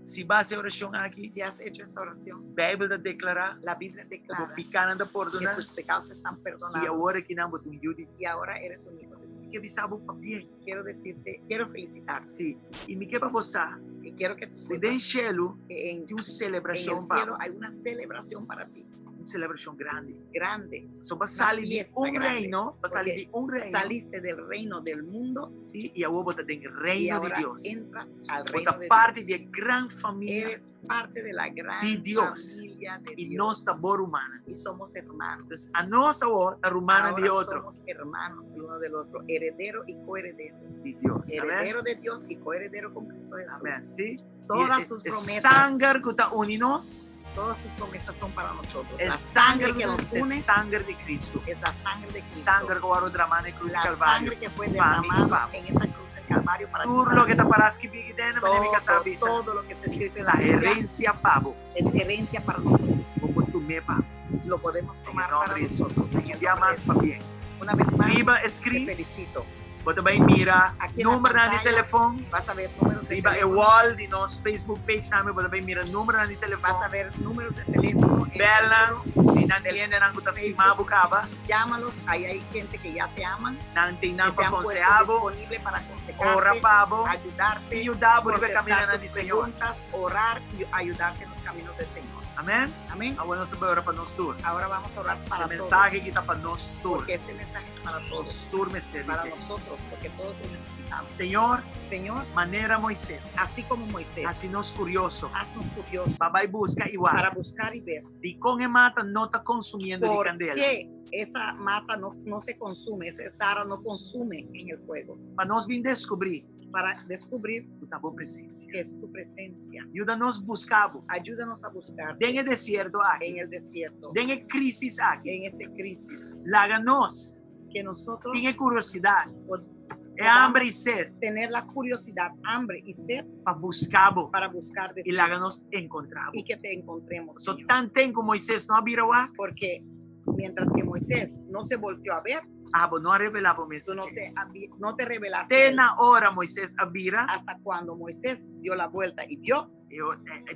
S1: Si bo a hasi e orashon aki,
S6: Si has hecho esta oración,
S1: Beibel ta deklará,
S6: la Biblia
S1: bo
S6: declara
S1: pikánan ta
S6: que
S1: pordoná
S6: tus pecados están
S1: i
S6: perdonados
S1: awor akinan bo ta un yu di
S6: y ahora eres un hijo de Dios.
S1: Mi ke bisa bo pabien.
S6: Quiero decirte, quiero felicitarte
S1: Sí. I mi ke pa bo sa,
S6: y quiero que tú
S1: ku
S6: sepas
S1: den shelu
S6: que
S1: tin un
S6: en el
S1: selebrashon pa
S6: cielo hay una celebración para ti,
S1: un selebrashon grandi.
S6: grande.
S1: So bo a sali di
S6: fiesta
S1: un
S6: grande,
S1: reino, bo a sali
S6: porque
S1: di un reino,
S6: Saliste del reino del mundo
S1: sí, i awor bo ta den
S6: y
S1: reino di
S6: ahora
S1: Dios.
S6: entras al
S1: Bo ta
S6: reino de
S1: parti di
S6: Dios.
S1: e gran famia
S6: Eres parte de la gran
S1: di Dios.
S6: familia de
S1: I
S6: Dios.
S1: nos ta bo rumannan.
S6: Y somos hermanos.
S1: Entonces, anos awor ta rumannan di
S6: Ahora
S1: otro.
S6: somos hermanos el uno del otro, heredero y coheredero.
S1: Di Dios. Amèn.
S6: Heredero de Dios y coheredero con Cristo Jesús.
S1: Amèn. Sí.
S6: Todas
S1: E,
S6: sus
S1: e
S6: promesas,
S1: sanger ku ta uni nos,
S6: todas sus promesas son para nosotros.
S1: e
S6: La
S1: sanger
S6: sangre que nos
S1: e
S6: une
S1: sanger di Kristu.
S6: es la sangre de Cristo.
S1: Sanger ku a wòrdu dramá na krus
S6: La
S1: Kalvario.
S6: sangre que fue
S1: Pa mi i
S6: derramada
S1: pa bo.
S6: en esa cruz del Calvario para ti.
S1: Tur
S6: para
S1: loke
S6: mí.
S1: ta pará skibí aki den, manera mi kasá
S6: Todo,
S1: bisa.
S6: todo lo que está escrito en la
S1: Ta
S6: Biblia
S1: herensia pa bo.
S6: es herencia para nosotros.
S1: Bo por tum'é pa bo.
S6: Lo podemos
S1: En
S6: tomar
S1: nombre
S6: para
S1: de Jesús.
S6: nosotros. En el
S1: Ya
S6: nombre de
S1: mas
S6: Jesús.
S1: pabien.
S6: Una vez más,
S1: Riba
S6: te
S1: screen,
S6: felicito.
S1: bo ta bai mira
S6: Aki na
S1: numbernan di
S6: pantaya.
S1: telefòn.
S6: Vas a ver números de
S1: Riba e
S6: teléfono.
S1: wall di nos Facebook page tambe, bo ta bai mira numbernan di telefòn.
S6: Vas a ver números de teléfono. en el
S1: Bel nan,
S6: muro.
S1: i nan
S6: del
S1: tin hendenan ku ta
S6: Facebook.
S1: stima bo kaba.
S6: Llámalos. Ahí hay gente que ya te aman.
S1: Nan tin
S6: Que
S1: nan
S6: se
S1: pa
S6: han puesto
S1: konsehá bo,
S6: disponible para
S1: ora
S6: aconsejarte,
S1: pa bo,
S6: ayudarte,
S1: i yuda bo riba
S6: contestar
S1: kamindanan
S6: tus
S1: di Señor.
S6: preguntas, orar y ayudarte en los caminos del Señor.
S1: Amèn?
S6: Amén.
S1: Awor nos ta bai ora pa nos tur.
S6: Ahora vamos a orar para
S1: E
S6: todos.
S1: mensahe aki ta pa nos tur.
S6: Porque este mensaje es para todos.
S1: Nos tur mester
S6: Para
S1: di dje.
S6: nosotros, porque todos lo necesitamos.
S1: Señor,
S6: Señor,
S1: manera Moisés,
S6: así como Moisés,
S1: hasi nos kurioso.
S6: haznos curiosos
S1: Pa bai buska i wak.
S6: para buscar y ver
S1: Dikon e mata no ta konsumiendo di
S6: por
S1: kandela.
S6: qué esa mata no se consume, esa zara no consume en el fuego.
S1: Pa nos bin deskubrí
S6: Para descubrir
S1: ku ta bo presensia.
S6: que es tu presencia.
S1: Yuda nos buska bo.
S6: Ayúdanos a buscar
S1: Den e desierto aki.
S6: en el desierto,
S1: Den e krísis aki.
S6: en esa crisis,
S1: Laga nos
S6: que nosotros
S1: tin e kuriosidat, e
S6: podamos
S1: hamber i set
S6: tener la curiosidad, hambre y sed
S1: pa buska bo
S6: para buscar de
S1: i
S6: ti
S1: laga nos enkontrá bo.
S6: y que te encontremos.
S1: So
S6: Señor.
S1: tanten ku Moisés no a bira wak,
S6: Porque mientras que Moisés no se volteó a ver,
S1: abo no a revelá bo mes
S6: tú no
S1: dje.
S6: te, no te revelaste. a
S1: Te
S6: él.
S1: na ora Moisés a bira,
S6: Hasta cuando Moisés dio la vuelta y vio,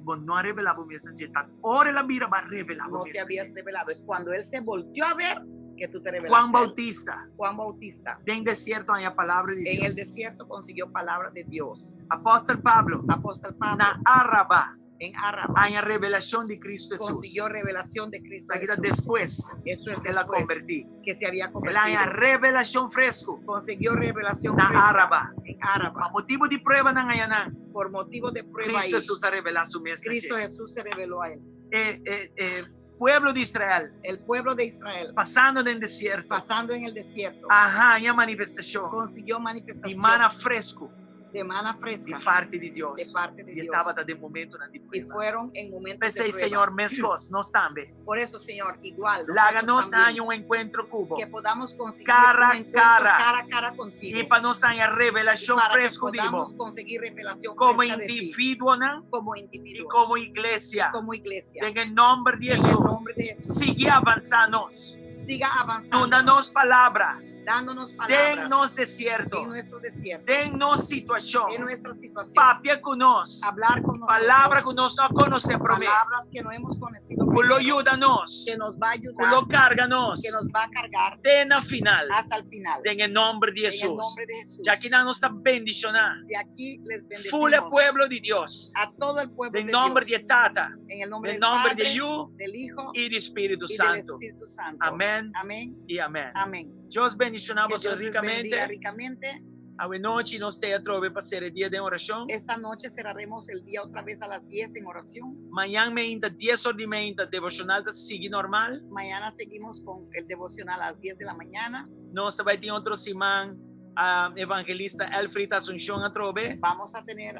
S1: bo no a revelá bo mes dje. Ta ora el a bira, b'a revelá bo
S6: no te
S1: mes
S6: habías
S1: dje.
S6: revelado. Es cuando él se volteó a ver que tú te revelaste.
S1: Juan
S6: a él.
S1: Bautista,
S6: Juan Bautista
S1: den desierto a haña palabra di
S6: en el
S1: Dios.
S6: desierto consiguió palabra de Dios.
S1: Apòstel Pablo,
S6: Apóstol Pablo
S1: na Arabá,
S6: En Araba
S1: Haña revelashon di Kristu Hesus.
S6: consiguió revelación de Cristo
S1: Esaki ta
S6: Jesús.
S1: despues
S6: Esto es
S1: el a
S6: después
S1: konvertí.
S6: que se había
S1: El a
S6: convertido.
S1: haña revelashon fresku
S6: Consiguió revelación
S1: na
S6: fresca
S1: Araba.
S6: en Araba.
S1: Pa motibu di pruebanan ayanan.
S6: Por motivo de prueba ahí,
S1: Kristu Hesus a revelá su mes.
S6: Cristo Jesús se reveló a él.
S1: E, e, e, pueblo di Israel,
S6: El pueblo de Israel,
S1: pasando den desierto,
S6: pasando en el desierto,
S1: a haña manifestashon
S6: consiguió
S1: di
S6: manifestación
S1: mana fresku
S6: de mana
S1: di
S6: fresca
S1: parti di Dios.
S6: de parte de
S1: I
S6: Dios.
S1: tabata den momentonan di
S6: Y
S1: prueba.
S6: fueron en momentos de
S1: P'esei,
S6: prueba.
S1: Señor, meskos, nos tambe.
S6: Por eso, Señor, igual,
S1: Laga
S6: nosotros
S1: nos
S6: también,
S1: haña un enkuentro ku bo.
S6: que podamos conseguir
S1: Cara
S6: un
S1: a
S6: encuentro
S1: cara.
S6: cara a cara contigo.
S1: I pa nos haña
S6: Y
S1: revelashon
S6: para que
S1: fresku di bo.
S6: podamos conseguir revelación
S1: Komo
S6: fresca de ti,
S1: individuonan
S6: como
S1: i
S6: individuos,
S1: komo iglesia.
S6: como iglesia.
S1: Den nòmber di
S6: En el
S1: Hesus.
S6: nombre de Jesús.
S1: Sigui avansá nos.
S6: Siga avanzando.
S1: Duna nos palabra.
S6: Dándonos palabras
S1: Den nos
S6: en
S1: desierto.
S6: nuestro desierto,
S1: Den nos situashon.
S6: en nuestra situación.
S1: Papia ku nos.
S6: Hablar con nosotros.
S1: Palabra ku nos no a konosé promé.
S6: Palabras que no hemos conocido.
S1: Ku lo
S6: primero,
S1: yuda nos.
S6: Que nos va a
S1: Ku
S6: ayudar.
S1: lo karga nos.
S6: Que nos va a cargar
S1: Te na final.
S6: hasta el final.
S1: Den nòmber di
S6: En el
S1: Hesus.
S6: nombre de Jesús.
S1: Di akinan nos ta bendishoná.
S6: De aquí les bendecimos.
S1: Full e pueblo di Dios.
S6: A todo el pueblo
S1: Den
S6: de
S1: nòmber di
S6: Dios.
S1: Tata.
S6: En el nombre
S1: Den
S6: del
S1: nòmber
S6: Padre,
S1: di Yu
S6: del Hijo
S1: i di Spiritu
S6: y del
S1: Santu.
S6: Espíritu Santo.
S1: Amèn
S6: Amén.
S1: i amèn.
S6: Amén.
S1: Dios bendishoná
S6: Que
S1: boso
S6: Dios les bendiga
S1: rikamente.
S6: ricamente.
S1: Awe nochi nos t'ei atrobe pa sera e dia den orashon.
S6: Esta noche cerraremos el día otra vez a las 10 en oración.
S1: Mañan mainta 10 or di mainta devoshonal ta sigui normal.
S6: Mañana seguimos con el devocional a las 10 de la mañana.
S1: Nos ta bai tin otro siman a evangelista Elfrid Asunción atrobe.
S6: Vamos a tener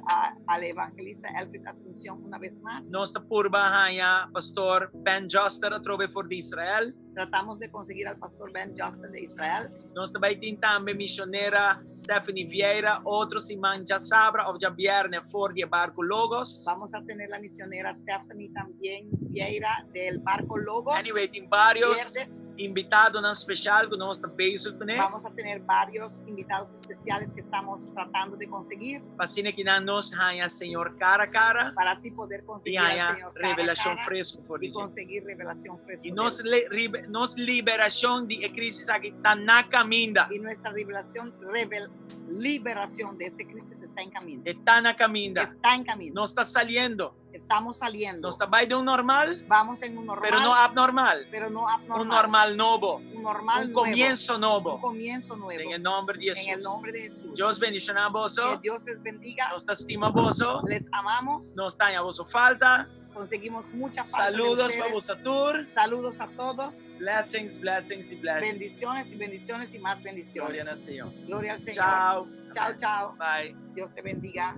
S6: al evangelista Elfrid Asunción una vez más.
S1: Nos ta purba haña pastor Ben Juster atrobe for di Israel.
S6: Tratamos de conseguir al pastor Ben Juster de Israel.
S1: Nos ta bai tin tambe misionera Stephanie Vieira, otro siman djasabra òf djabièrnè for di barku Logos.
S6: Vamos a tener la misionera Stephanie también Vieira del barco Logos.
S1: Anyway, tin vários
S6: Viernes.
S1: invitadonan spesial ku nos ta bezig kuné.
S6: Vamos a tener varios invitados especiales que estamos tratando de conseguir
S1: Pa asina ku nos haña Señor kara a kara
S6: para así poder
S1: i
S6: conseguir al
S1: haña
S6: Señor cara a
S1: revelashon
S6: cara
S1: fresku for
S6: y
S1: di
S6: conseguir revelación fresca.
S1: I
S6: de
S1: nos,
S6: él.
S1: nos liberashon di e krísis aki ta na kaminda.
S6: Y nuestra revelación, liberación de esta crisis está en camino.
S1: Ta na kaminda.
S6: Está en camino.
S1: Nos ta saliendo.
S6: Estamos saliendo.
S1: Nos ta bai den un normal,
S6: Vamos en un normal,
S1: pero no abnormal.
S6: pero no abnormal.
S1: Un normal nobo.
S6: Un normal
S1: Un
S6: nuevo.
S1: komienso nobo.
S6: Un comienzo nuevo.
S1: Den nòmber di
S6: En el
S1: Hesus.
S6: nombre de Jesús.
S1: Dios bendishoná boso.
S6: Que Dios les bendiga.
S1: Nos ta stima boso.
S6: Les amamos.
S1: Nos ta haña boso falta.
S6: Conseguimos mucha falta de
S1: Saludos pa
S6: ustedes.
S1: boso tur.
S6: Saludos a todos.
S1: Blessings, blessings i blessings.
S6: Bendiciones y bendiciones y más
S1: Gloria
S6: bendiciones.
S1: al Señor.
S6: Gloria al Señor.
S1: Chao.
S6: Chao, chao.
S1: Bye.
S6: Dios te bendiga.